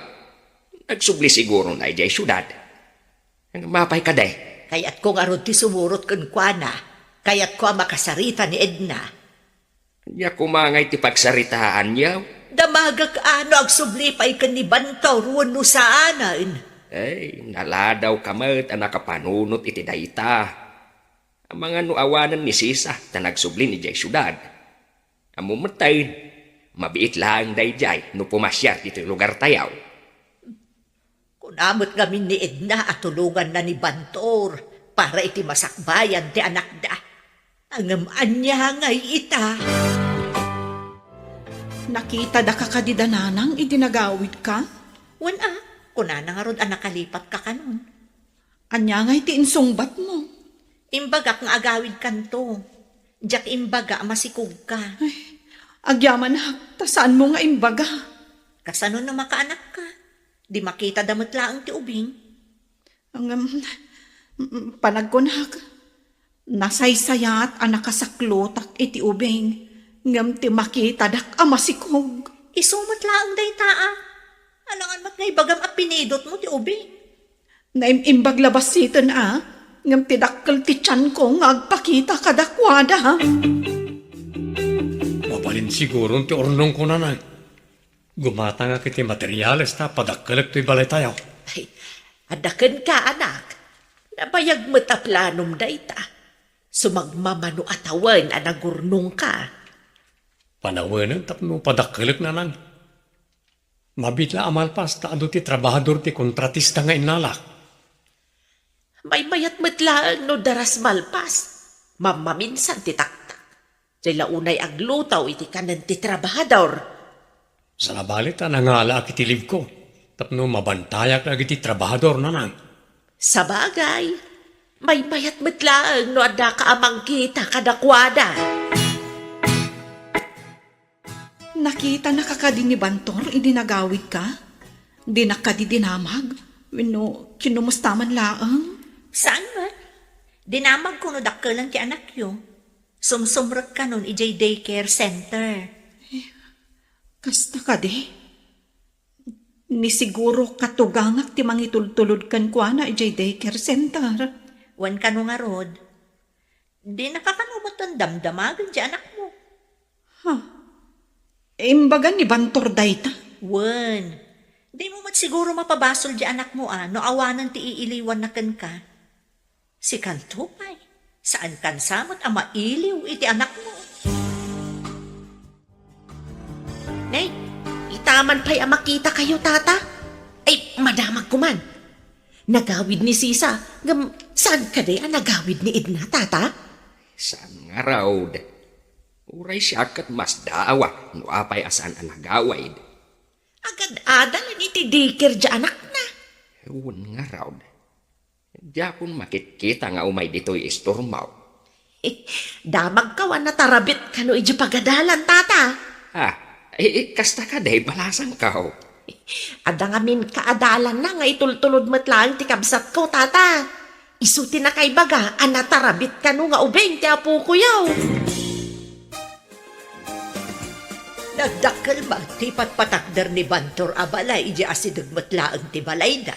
Nagsubli sigurona idiay siudad. Ngem apay kadi? Kayatko ngarud ti sumurot kenkuana. Kayatko a makasarita ni Edna. Ania koma ngay ti pagsaritaan yaw? Damagek a no agsubli pay ken ni Bantor wenno saanen. Ay, naladawka met a nakapanunot iti dayta. Amangan no awanen ni Sisa ta nagsubli idiay siudad. Ammom metten, mabiit laeng daydiay no pumasiar iti lugartayo. Kuna met ngamin ni Edna a tulonganna ni Bantor para iti masakbayan ti anakda. Ngem ania ngay ita? Nakitadaka kadi da nanang idi nagawidka? Wen a, kunana ngarud a nakalipatka kanon. Ania ngay ti insungbatmo? Imbagak nga agawidkanto. Diak imbaga a masikogka. Ay, agyamanak, ta saanmo nga imbaga. Kasano no makaanakka? Di makitada met laeng ti ubing. Ngem, mm, panagkunak, nasaysayat a nakasaklotak iti ubing, ngem ti makitadak a masikog. Isu met laeng dayta a. Alangan met nga ibagam a pinidotmo ti ubing. Naim-imbag la bassiten a, ngem ti dakkel ti tianko nga agpakita kadakuada. Mabalin siguron ti urnongko, nanang. Gumatangak iti materiales ta padakkelek toy balaytayo. Ay, adda kenka, anak. Nabayag met a planom dayta. Sumagmamano a tawen a nagurnongka. Panawenen tapno padakkelek, nanang. Mabiit la a malpas ta adu ti trabahador ti kontratista nga innalak. Maymayat met laeng no daras malpas. Mammaminsan ti taktak. Diay la unay aglutaw iti kanen ti trabahador. Sabali ta nangalaak iti leave ko tapno mabantayak dagiti trabahador, nanang. Sabagay, maymayat met laeng no addaka a mangkita kadakuada. Nakitanaka kadi ni Bantor idi nagawidka? Dinak kadi dinamag? Wenno kinumusta man laeng? Saan met? Dinamagko no dakkelan ti anakyo. Sumsumrek kanon idiay daycare center. Kasta kadi? Ni siguro katugangak ti mangitultulod kenkuana idiay daycare center. Wen kano ngarud, dinaka kano metten damdamagen ti anakmo. Ha? Imbaga ni Bantor dayta? Wen, dimo met siguro mapabasol ti anakmo a no awanen ti iiliwanna kenka. Sikanto pay, saankan sa met a mailiw iti anakmo. Nay, ita man pay a makitakayo, tata? Ay, madamagko man. Nagawid ni Sisa, ngem saan kadi a nagawid ni Edna, tata? Saan ngarud? Uray siak ket masdaawak no apay a saan a nagawid. Agad-ada laeng iti daycare diay anakna. Wen ngarud. Diakon makitkita nga umay ditoy istormo. Damagko a natarabit kano idiay pagadalan, tata. Ah, i-, i-, kasta kadi, balasangko. Adda ngamin kaadalanna nga itultulod met laeng ti kabsatko, tata. Isu ti nakaibaga a natarabit kano nga ubing ti apokoyo. Nagdakkel met ti patpatakder ni Bantor a balay idiay asideg met laeng ti balayda.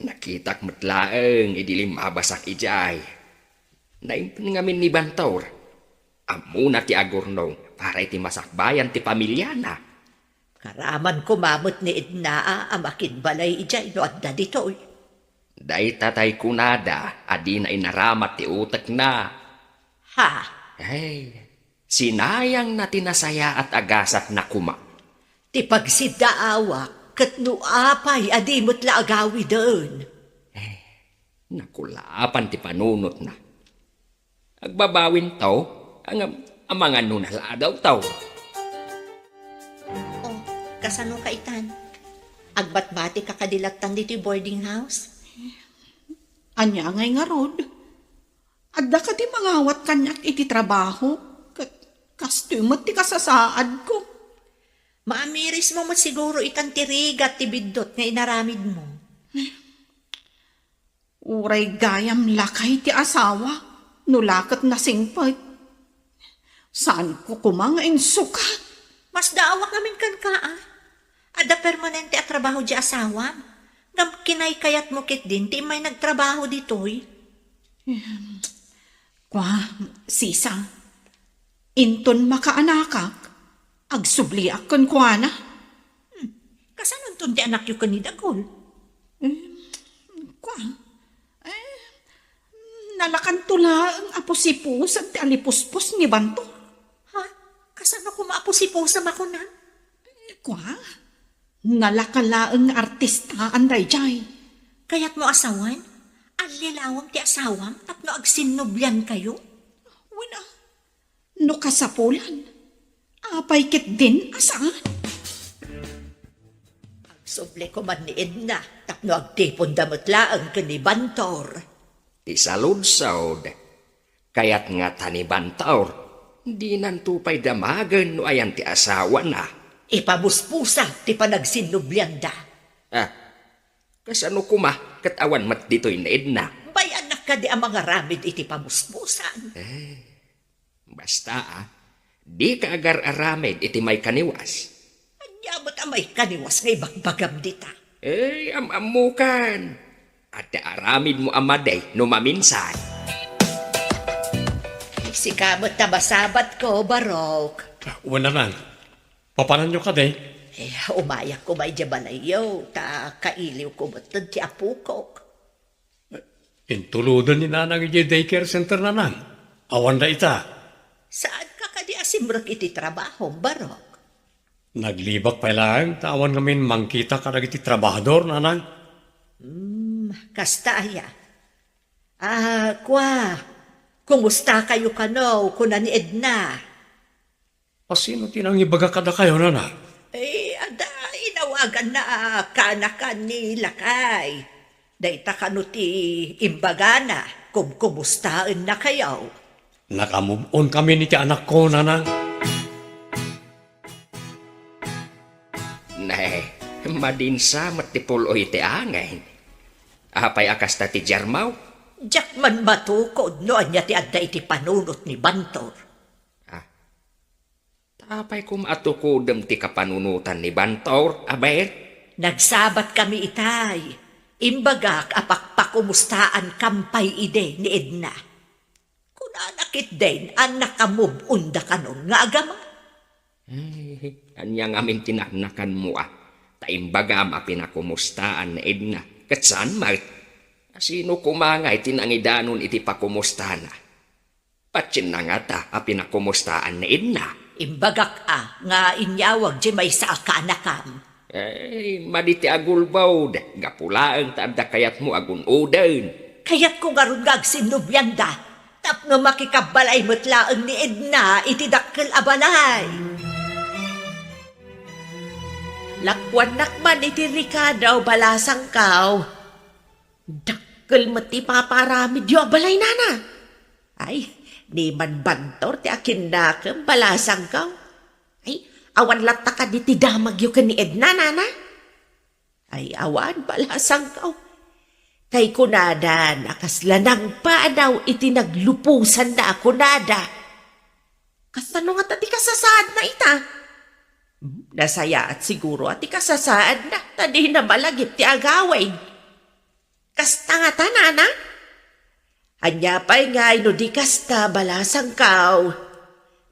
Nakitak met laeng idi limmabasak idiay. Naimpen ngamin ni Bantor. Ammona ti agurnong para iti masakbayan ti pamiliana. Karaman koma met ni Edna a makinbalay idiay no adda ditoy. Dayta tay kunada a dina inaramat ti utekna. Ha? Ay, sinayangna ti nasayaat a gasatna koma. Ti pagsiddaawak ket no apay a di met la agawiden. Eh, nakulapan ti panunotna. Agbabawinto, ngem amangan no naladaw taw. Oh, kasano ka itan? Agbatbati ka kadi lattan ditoy boarding house? Ania ngay ngarud? Adda kadi mangawat kaniak iti trabaho? Ket kastoy met ti kasasaadko. Maamirismo met siguro itan ti rigat ti biddut nga inaramidmo. Uray gayam lakay ti asawa, no la ket nasingpet. Saanko koma nga insukat. Masdaawak ngamin kenka, a. Adda permanente a trabaho diay asawam. Ngem kinaykayatmo ketdin ti immay nagtrabaho ditoy. Em, kua, sisa, inton makaanakak, agsubliak kenkuana. Hmm, kasanonton ti anakyo ken ni Dagul? Em, kua, eh, nalakanto laeng a pusipusan ti alipuspos ni Bantor. Ha? Kasano koma a pusipusan a kunam? Kua, nalaka laeng nga artistaan daydiay. Kayatmo a sawen? Allilawem ti asawam tapno agsinnubliankayo? Wen a, no kasapulan, apay ketdin a saan? Agsubli koma ni Edna tapno agtiponda met laeng ken ni Bantor. Ti saludsod, kayat ngata ni Bantor, dinanto pay damagen no ayan ti asawana. Ipabuspusa ti panagsinnublianda. Ah, kasano koma ket awan met ditoy ni Edna? Bay-annak kadi a mangaramid iti pabuspusan? Eh, basta, a, dika agar-aramid iti maikaniwas. Ania met a maikaniwas nga ibagbagam dita? Eh, am-ammokan. Adda aramidmo a madi no maminsan. Sika met ta masabatko, Barok. Wen, nanang. Papananyo kadi? Eh, umayak koma idiay balayyo, ta kailiwko met ti apokok. Intuloden ni nanang idiay daycare center, nanang. Awanda ita. Saanka kadi a simrek iti trabahom, Barok? Naglibak pay laeng ta awan ngamin mangkita kadagiti trabahador, nanang. Hmm, kasta aya. Ah, kua, kumustakayo kano, kuna ni Edna? Asino ti nangibaga kadakayo, nanang? Eh, adda inawaganna a kaanakan ni lakay. Dayta kano ti imbagana, kumkumustaennakayo? Nakamove on kami iti anakko, nanang. Ne, madinsa met ti pul-oy ti angin. Apay a kasta ti diarmo? Diak man matukod no ania ti adda iti panunot ni Bantor. Ah, ta apay koma a tukodem ti kapanunotan ni Bantor, aber? Nagsabat kami itay. Imbagak a pakpakumustaankam pay idi ni Edna. Kunana ketdin a nakamove-onda kanon nga agama. Ay, ania ngamin ti naknakanmo a? Ta imbagam a pinakumustaan ni Edna. Ket saan met? Asino koma ngay ti nangidanon iti pakumustana? Patien na ngata a pinakumustaan ni Edna. Imbagak a nga inyawag diay maysa a kaanakam. Ay, madi ti agulbod, gapu laeng ta adda kayatmo a gun-oden. Kayatko ngarud nga agsinnublianda, tapno makikabbalay met laeng ni Edna iti dak- Dakkel a balay. Lakuannak man iti rikado, balasangkaw. Dakkel met ti papaaramidyo a balay, nana. Ay, ni man Bantor ti akinnakem, balasangkaw. Ay, awan latta kadi ti damagyo ken ni Edna, nana? Ay, awan, balasangkaw. Kay kunada, nakasla nangpanaw iti nagluposanna a kunada. Kasano ngata ti kasasaadna ita? Hmm, nasayaat siguro a ti kasasaadna, ta dina malagip ti agawid. Kasta ngata, nana? Ania pay ngay no di kasta, balasangkaw?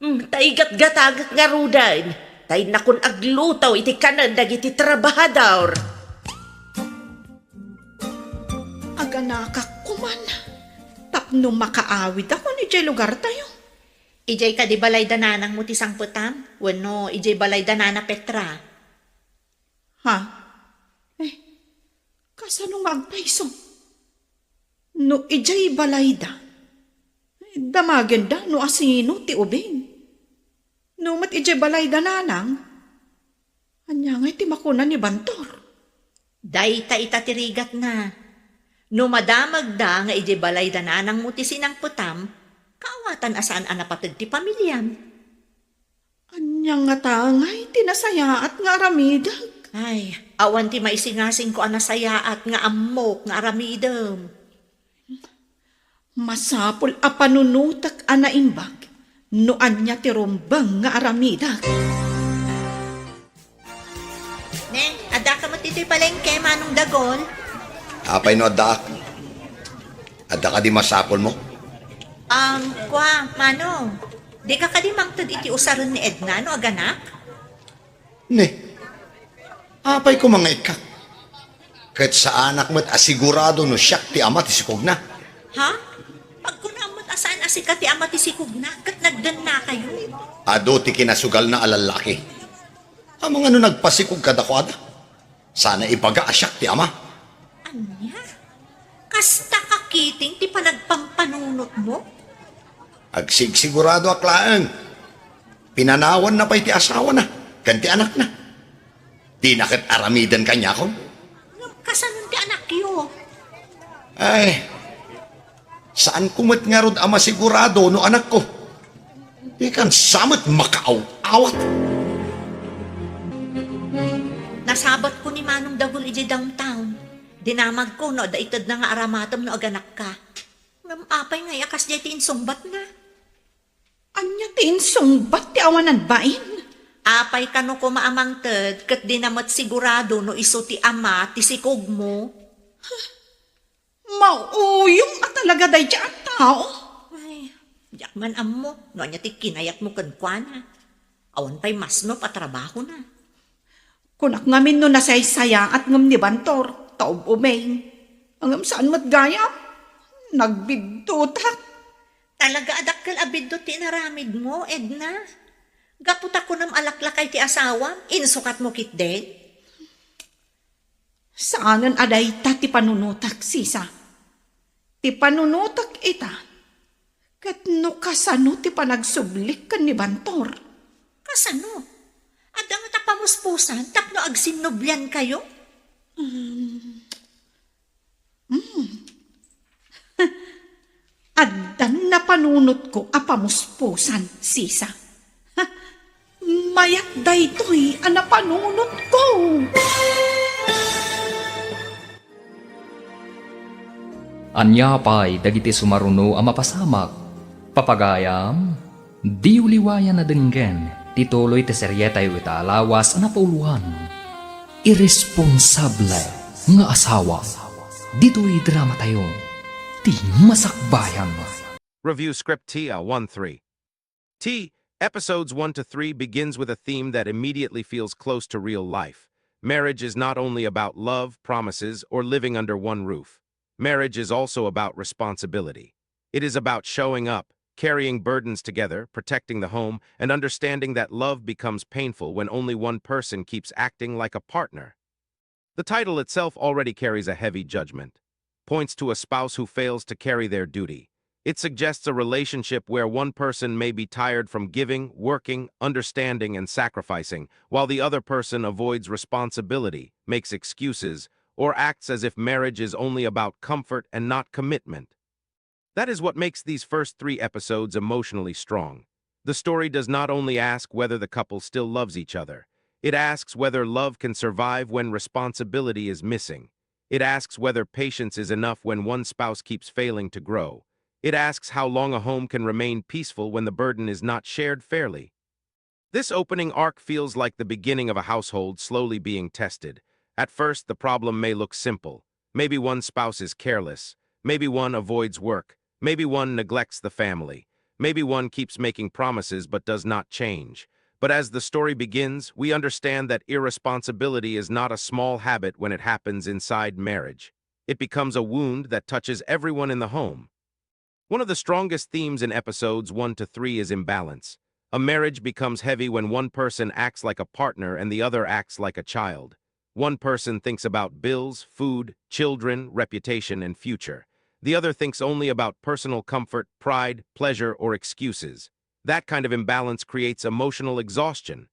Hmm, ta igatgatangek ngaruden, ta innakon agluto iti kanen dagiti trabahador. Aganakak koman, tapno makaawidakon idiay lugartayo. Idiay kadi balay da nanangmo ti sangpetam? Wenno idiay balay da nana Petra? Ha? Eh, kasano nga agpayso? No idiay balayda, eh, damagenda no asino ti ubing. No met idiay balayda nanang, ania ngay ti makuna ni Bantor? Dayta ita ti rigatna. No madamagda nga idiay balayda nanangmo ti sinangpetam, kaawatan a saan a napateg ti pamiliam. Ania ngata ngay ti nasayaat nga aramidek? Ay, awan ti maisingasingko a nasayaat nga ammok nga aramidem. Masapul a panunotek a naimbag no ania ti rumbeng nga aramidek. Ne, addaka met ditoy palengke, Manong Dagol? Apay no addaak? Adda kadi masapulmo? Um, kua, Manong, dika kadi mangted iti usaren ni Edna no aganak? Ne, apay koma nga ikkak? Ket saanak met a sigurado no siak ti ama ti sikogna. Ha? Pagkunam met a saan a sika ti ama ti sikogna ket nagdennakayo? Adu ti kinasugalna a lallaki. Amangan no nagpasikog kadakuada, sana ibaga a siak ti ama. Ania? Kasta ka kiting ti panagpampanunotmo? Agsigsiguradoak laeng. Pinanawanna pay ti asawana ken ti anakna. Dina ket aramiden kaniakon? Ngem kasanon ti anakyo? Ay, saanko met ngarud a masigurado no anakko. Dikan sa met makaaw-awat. Nasabatko ni Manong Dagul idiay downtown. Dinamagko no adda itedna nga aramatem no aganakka. Ngem apay ngay a kasdiay ti insungbatna? Ania ti insungbat ti awanan bain? Apay kano koma a mangted ket dina met sigurado no isu ti ama ti sikogmo? Mauyong a talaga daydiay a tao. Ay, diak man ammo no ania ti kinayatmo kenkuana. Awan pay masnop a trabahona. Kunak ngamin no nasaysayaat ngem ni Bantor, ta ub-umeng. Ngem saan met gayam? Nagbiddutak. Talaga a dakkel a biddut ti inaramidmo, Edna. Gapu ta kunam a laklakay ti asawam, insukatmo ketdin? Saanen a dayta ti panunotak, sisa. Ti panunotak ita, ket no kasano ti panagsublik ken ni Bantor? Kasano? Adda ngata pamuspusan tapno agsinnubliankayo? Um, Hmm. Addan napanunotko a pamuspusan, sisa. Ha? Mayat daytoy a napanunotko. Ania pay dagiti sumaruno a mapasamak? Papagayam, diyo liwayan a denggen ti tuloy ti serietayo ita a lawas a napauluan, Irresponsable nga Asawa. Ditoy dramatayo, ti masakbayan. Review script T L one three. T, episodes one to three begins with a theme that immediately feels close to real life. Marriage is not only about love, promises, or living under one roof. Marriage is also about responsibility. It is about showing up, carrying burdens together, protecting the home, and understanding that love becomes painful when only one person keeps acting like a partner. The title itself already carries a heavy judgment, points to a spouse who fails to carry their duty, It suggests a relationship where one person may be tired from giving, working, understanding, and sacrificing, while the other person avoids responsibility, makes excuses, or acts as if marriage is only about comfort and not commitment. That is what makes these first three episodes emotionally strong. The story does not only ask whether the couple still loves each other, it asks whether love can survive when responsibility is missing. It asks whether patience is enough when one spouse keeps failing to grow. It asks how long a home can remain peaceful when the burden is not shared fairly. This opening arc feels like the beginning of a household slowly being tested. At first, the problem may look simple. Maybe one spouse is careless. Maybe one avoids work. Maybe one neglects the family. Maybe one keeps making promises but does not change. But as the story begins, we understand that irresponsibility is not a small habit when it happens inside marriage. It becomes a wound that touches everyone in the home. One of the strongest themes in episodes one to three is imbalance. A marriage becomes heavy when one person acts like a partner and the other acts like a child. One person thinks about bills, food, children, reputation, and future. The other thinks only about personal comfort, pride, pleasure, or excuses. That kind of imbalance creates emotional exhaustion.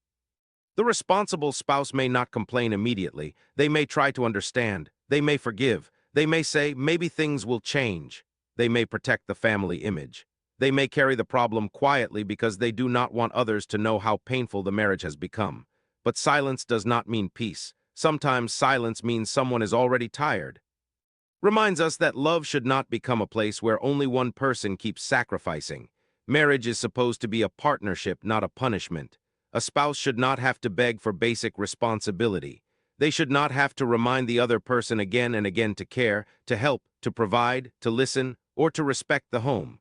The responsible spouse may not complain immediately. They may try to understand. They may forgive. They may say, "Maybe things will change." They may protect the family image. They may carry the problem quietly because they do not want others to know how painful the marriage has become. But silence does not mean peace. Sometimes silence means someone is already tired. Reminds us that love should not become a place where only one person keeps sacrificing. Marriage is supposed to be a partnership, not a punishment. A spouse should not have to beg for basic responsibility. They should not have to remind the other person again and again to care, to help, to provide, to listen, or to respect the home.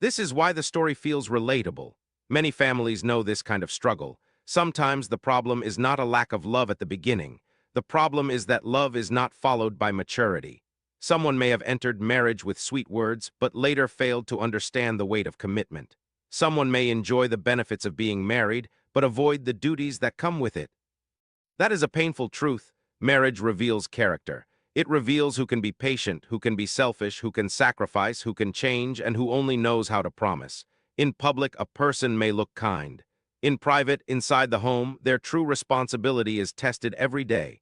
This is why the story feels relatable. Many families know this kind of struggle. Sometimes the problem is not a lack of love at the beginning. The problem is that love is not followed by maturity. Someone may have entered marriage with sweet words but later failed to understand the weight of commitment. Someone may enjoy the benefits of being married but avoid the duties that come with it. That is a painful truth. Marriage reveals character. It reveals who can be patient, who can be selfish, who can sacrifice, who can change, and who only knows how to promise. In public, a person may look kind. In private, inside the home, their true responsibility is tested every day.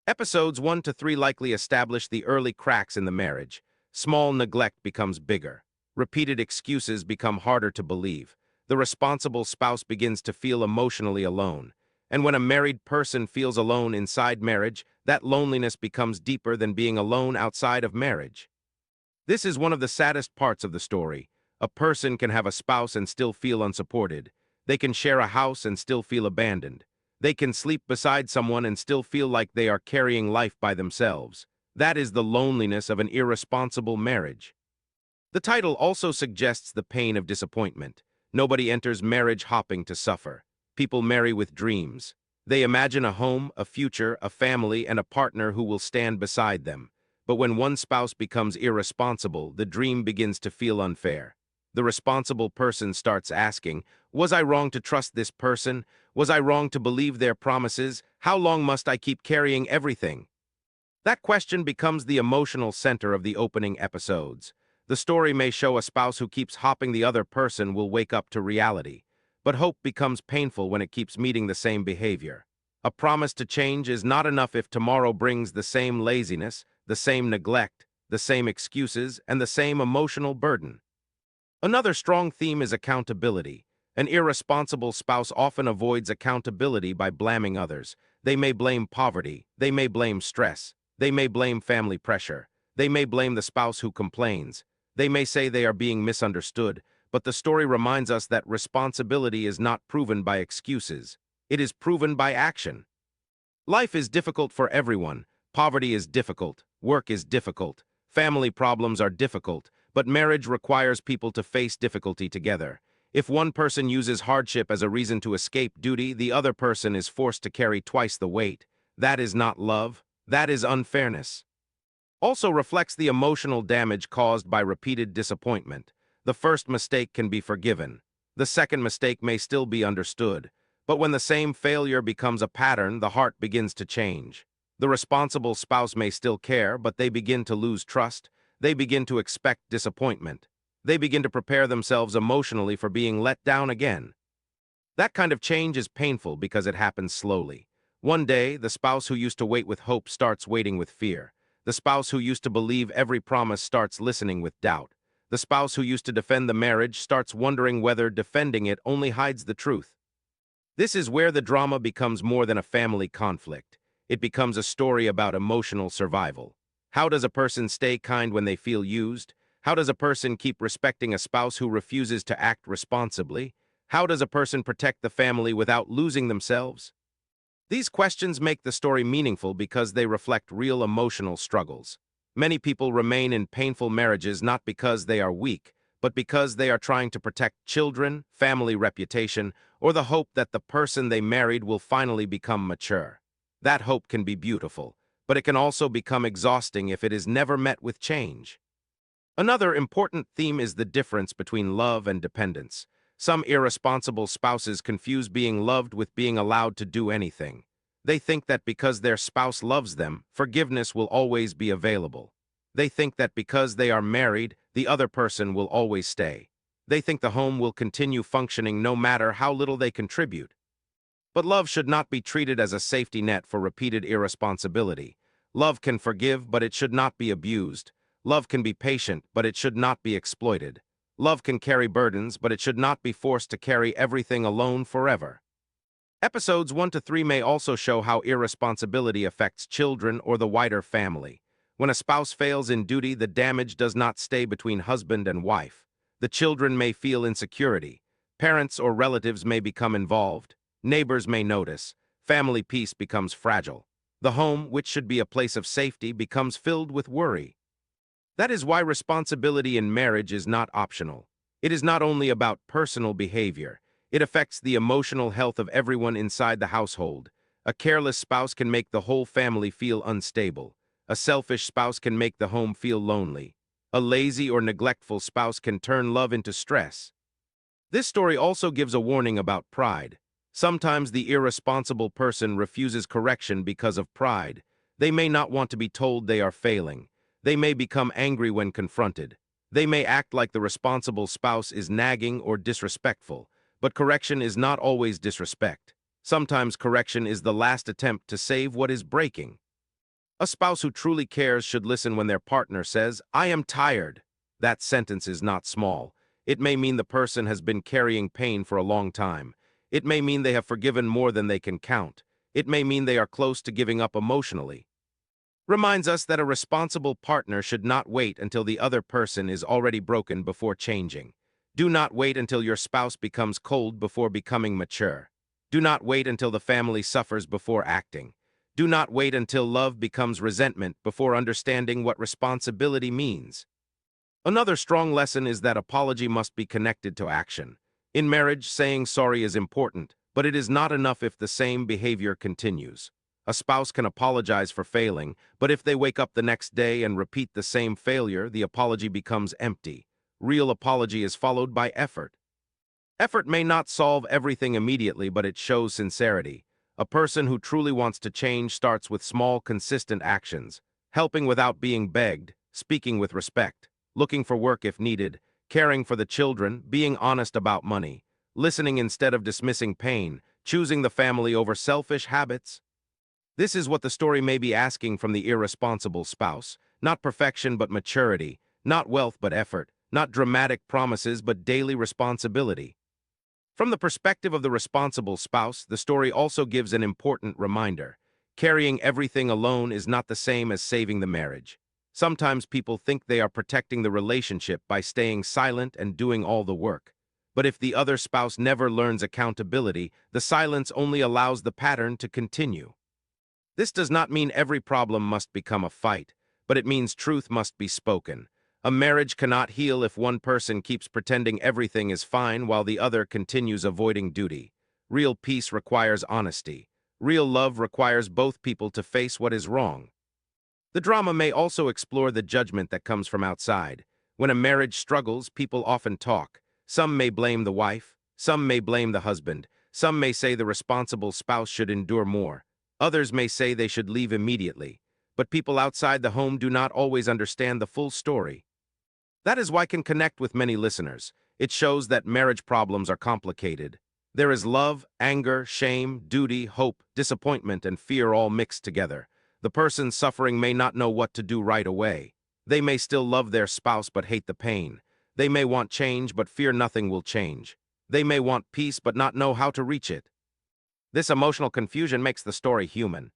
Episodes one to three likely establish the early cracks in the marriage. Small neglect becomes bigger. Repeated excuses become harder to believe. The responsible spouse begins to feel emotionally alone. And when a married person feels alone inside marriage, that loneliness becomes deeper than being alone outside of marriage. This is one of the saddest parts of the story. A person can have a spouse and still feel unsupported. They can share a house and still feel abandoned. They can sleep beside someone and still feel like they are carrying life by themselves. That is the loneliness of an irresponsible marriage. The title also suggests the pain of disappointment. Nobody enters marriage hoping to suffer. People marry with dreams. They imagine a home, a future, a family, and a partner who will stand beside them. But when one spouse becomes irresponsible, the dream begins to feel unfair. The responsible person starts asking, "Was I wrong to trust this person? Was I wrong to believe their promises? How long must I keep carrying everything?" That question becomes the emotional center of the opening episodes. The story may show a spouse who keeps hopping the other person will wake up to reality, but hope becomes painful when it keeps meeting the same behavior. A promise to change is not enough if tomorrow brings the same laziness, the same neglect, the same excuses, and the same emotional burden. Another strong theme is accountability. An irresponsible spouse often avoids accountability by blaming others. They may blame poverty, they may blame stress, they may blame family pressure, they may blame the spouse who complains, they may say they are being misunderstood, but the story reminds us that responsibility is not proven by excuses. It is proven by action. Life is difficult for everyone. Poverty is difficult. Work is difficult. Family problems are difficult. But marriage requires people to face difficulty together. If one person uses hardship as a reason to escape duty, the other person is forced to carry twice the weight. That is not love. That is unfairness. Also reflects the emotional damage caused by repeated disappointment. The first mistake can be forgiven. The second mistake may still be understood. But when the same failure becomes a pattern, the heart begins to change. The responsible spouse may still care, but they begin to lose trust. They begin to expect disappointment. They begin to prepare themselves emotionally for being let down again. That kind of change is painful because it happens slowly. One day, the spouse who used to wait with hope starts waiting with fear. The spouse who used to believe every promise starts listening with doubt. The spouse who used to defend the marriage starts wondering whether defending it only hides the truth. This is where the drama becomes more than a family conflict. It becomes a story about emotional survival. How does a person stay kind when they feel used? How does a person keep respecting a spouse who refuses to act responsibly? How does a person protect the family without losing themselves? These questions make the story meaningful because they reflect real emotional struggles. Many people remain in painful marriages not because they are weak, but because they are trying to protect children, family reputation, or the hope that the person they married will finally become mature. That hope can be beautiful, but it can also become exhausting if it is never met with change. Another important theme is the difference between love and dependence. Some irresponsible spouses confuse being loved with being allowed to do anything. They think that because their spouse loves them, forgiveness will always be available. They think that because they are married, the other person will always stay. They think the home will continue functioning no matter how little they contribute. But love should not be treated as a safety net for repeated irresponsibility. Love can forgive, but it should not be abused. Love can be patient, but it should not be exploited. Love can carry burdens, but it should not be forced to carry everything alone forever. Episodes one to three may also show how irresponsibility affects children or the wider family. When a spouse fails in duty, the damage does not stay between husband and wife. The children may feel insecurity. Parents or relatives may become involved. Neighbors may notice. Family peace becomes fragile. The home, which should be a place of safety, becomes filled with worry. That is why responsibility in marriage is not optional. It is not only about personal behavior, it affects the emotional health of everyone inside the household. A careless spouse can make the whole family feel unstable. A selfish spouse can make the home feel lonely. A lazy or neglectful spouse can turn love into stress. This story also gives a warning about pride. Sometimes the irresponsible person refuses correction because of pride. They may not want to be told they are failing. They may become angry when confronted. They may act like the responsible spouse is nagging or disrespectful, but correction is not always disrespect. Sometimes correction is the last attempt to save what is breaking. A spouse who truly cares should listen when their partner says, "I am tired." That sentence is not small. It may mean the person has been carrying pain for a long time. It may mean they have forgiven more than they can count. It may mean they are close to giving up emotionally. Reminds us that a responsible partner should not wait until the other person is already broken before changing. Do not wait until your spouse becomes cold before becoming mature. Do not wait until the family suffers before acting. Do not wait until love becomes resentment before understanding what responsibility means. Another strong lesson is that apology must be connected to action. In marriage, saying sorry is important, but it is not enough if the same behavior continues. A spouse can apologize for failing, but if they wake up the next day and repeat the same failure, the apology becomes empty. Real apology is followed by effort. Effort may not solve everything immediately, but it shows sincerity. A person who truly wants to change starts with small, consistent actions: helping without being begged, speaking with respect, looking for work if needed, caring for the children, being honest about money, listening instead of dismissing pain, choosing the family over selfish habits. This is what the story may be asking from the irresponsible spouse: not perfection but maturity, not wealth but effort, not dramatic promises but daily responsibility. From the perspective of the responsible spouse, the story also gives an important reminder. Carrying everything alone is not the same as saving the marriage. Sometimes people think they are protecting the relationship by staying silent and doing all the work. But if the other spouse never learns accountability, the silence only allows the pattern to continue. This does not mean every problem must become a fight, but it means truth must be spoken. A marriage cannot heal if one person keeps pretending everything is fine while the other continues avoiding duty. Real peace requires honesty. Real love requires both people to face what is wrong. The drama may also explore the judgment that comes from outside. When a marriage struggles, people often talk. Some may blame the wife, some may blame the husband, some may say the responsible spouse should endure more, others may say they should leave immediately. But people outside the home do not always understand the full story. That is why I can connect with many listeners. It shows that marriage problems are complicated. There is love, anger, shame, duty, hope, disappointment, and fear all mixed together. The person suffering may not know what to do right away. They may still love their spouse but hate the pain. They may want change but fear nothing will change. They may want peace but not know how to reach it. This emotional confusion makes the story human.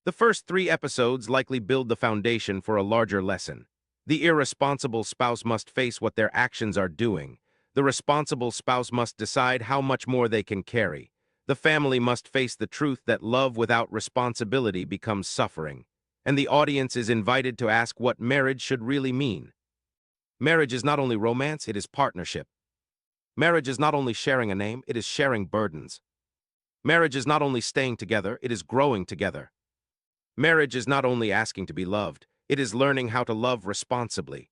The first three episodes likely build the foundation for a larger lesson. The irresponsible spouse must face what their actions are doing. The responsible spouse must decide how much more they can carry. The family must face the truth that love without responsibility becomes suffering. And the audience is invited to ask what marriage should really mean. Marriage is not only romance, it is partnership. Marriage is not only sharing a name, it is sharing burdens. Marriage is not only staying together, it is growing together. Marriage is not only asking to be loved, it is learning how to love responsibly.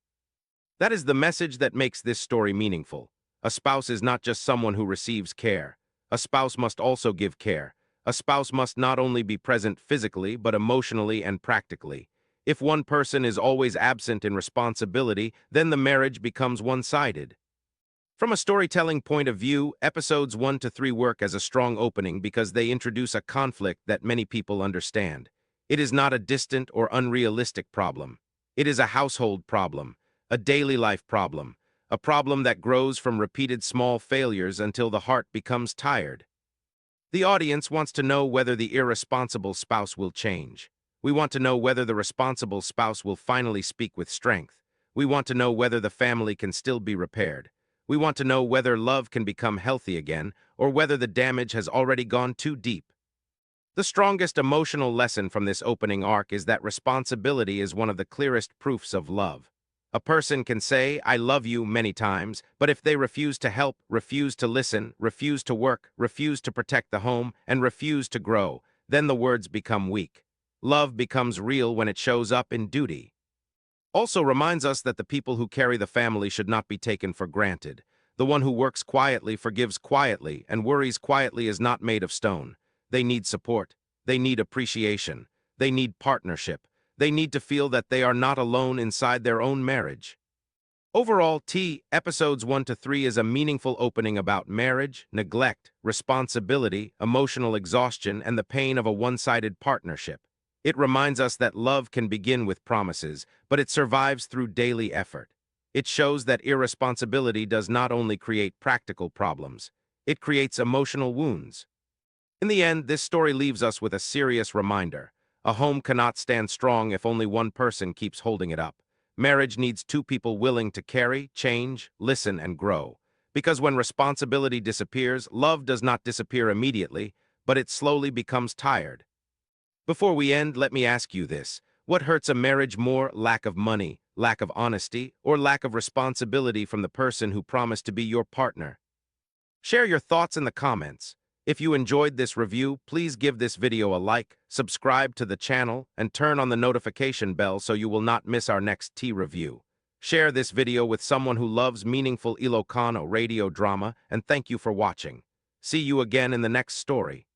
That is the message that makes this story meaningful. A spouse is not just someone who receives care. A spouse must also give care. A spouse must not only be present physically but emotionally and practically. If one person is always absent in responsibility, then the marriage becomes one-sided. From a storytelling point of view, episodes one to three work as a strong opening because they introduce a conflict that many people understand. It is not a distant or unrealistic problem. It is a household problem, a daily life problem, a problem that grows from repeated small failures until the heart becomes tired. The audience wants to know whether the irresponsible spouse will change. We want to know whether the responsible spouse will finally speak with strength. We want to know whether the family can still be repaired. We want to know whether love can become healthy again or whether the damage has already gone too deep. The strongest emotional lesson from this opening arc is that responsibility is one of the clearest proofs of love. A person can say, "I love you," many times, but if they refuse to help, refuse to listen, refuse to work, refuse to protect the home, and refuse to grow, then the words become weak. Love becomes real when it shows up in duty. Also reminds us that the people who carry the family should not be taken for granted. The one who works quietly, forgives quietly, and worries quietly is not made of stone. They need support. They need appreciation. They need partnership. They need to feel that they are not alone inside their own marriage. Overall, T episodes one to three is a meaningful opening about marriage, neglect, responsibility, emotional exhaustion, and the pain of a one-sided partnership. It reminds us that love can begin with promises, but it survives through daily effort. It shows that irresponsibility does not only create practical problems, it creates emotional wounds. In the end, this story leaves us with a serious reminder. A home cannot stand strong if only one person keeps holding it up. Marriage needs two people willing to carry, change, listen, and grow. Because when responsibility disappears, love does not disappear immediately, but it slowly becomes tired. Before we end, let me ask you this. What hurts a marriage more, lack of money, lack of honesty, or lack of responsibility from the person who promised to be your partner? Share your thoughts in the comments. If you enjoyed this review, please give this video a like, subscribe to the channel, and turn on the notification bell so you will not miss our next T review. Share this video with someone who loves meaningful Ilocano radio drama, and thank you for watching. See you again in the next story.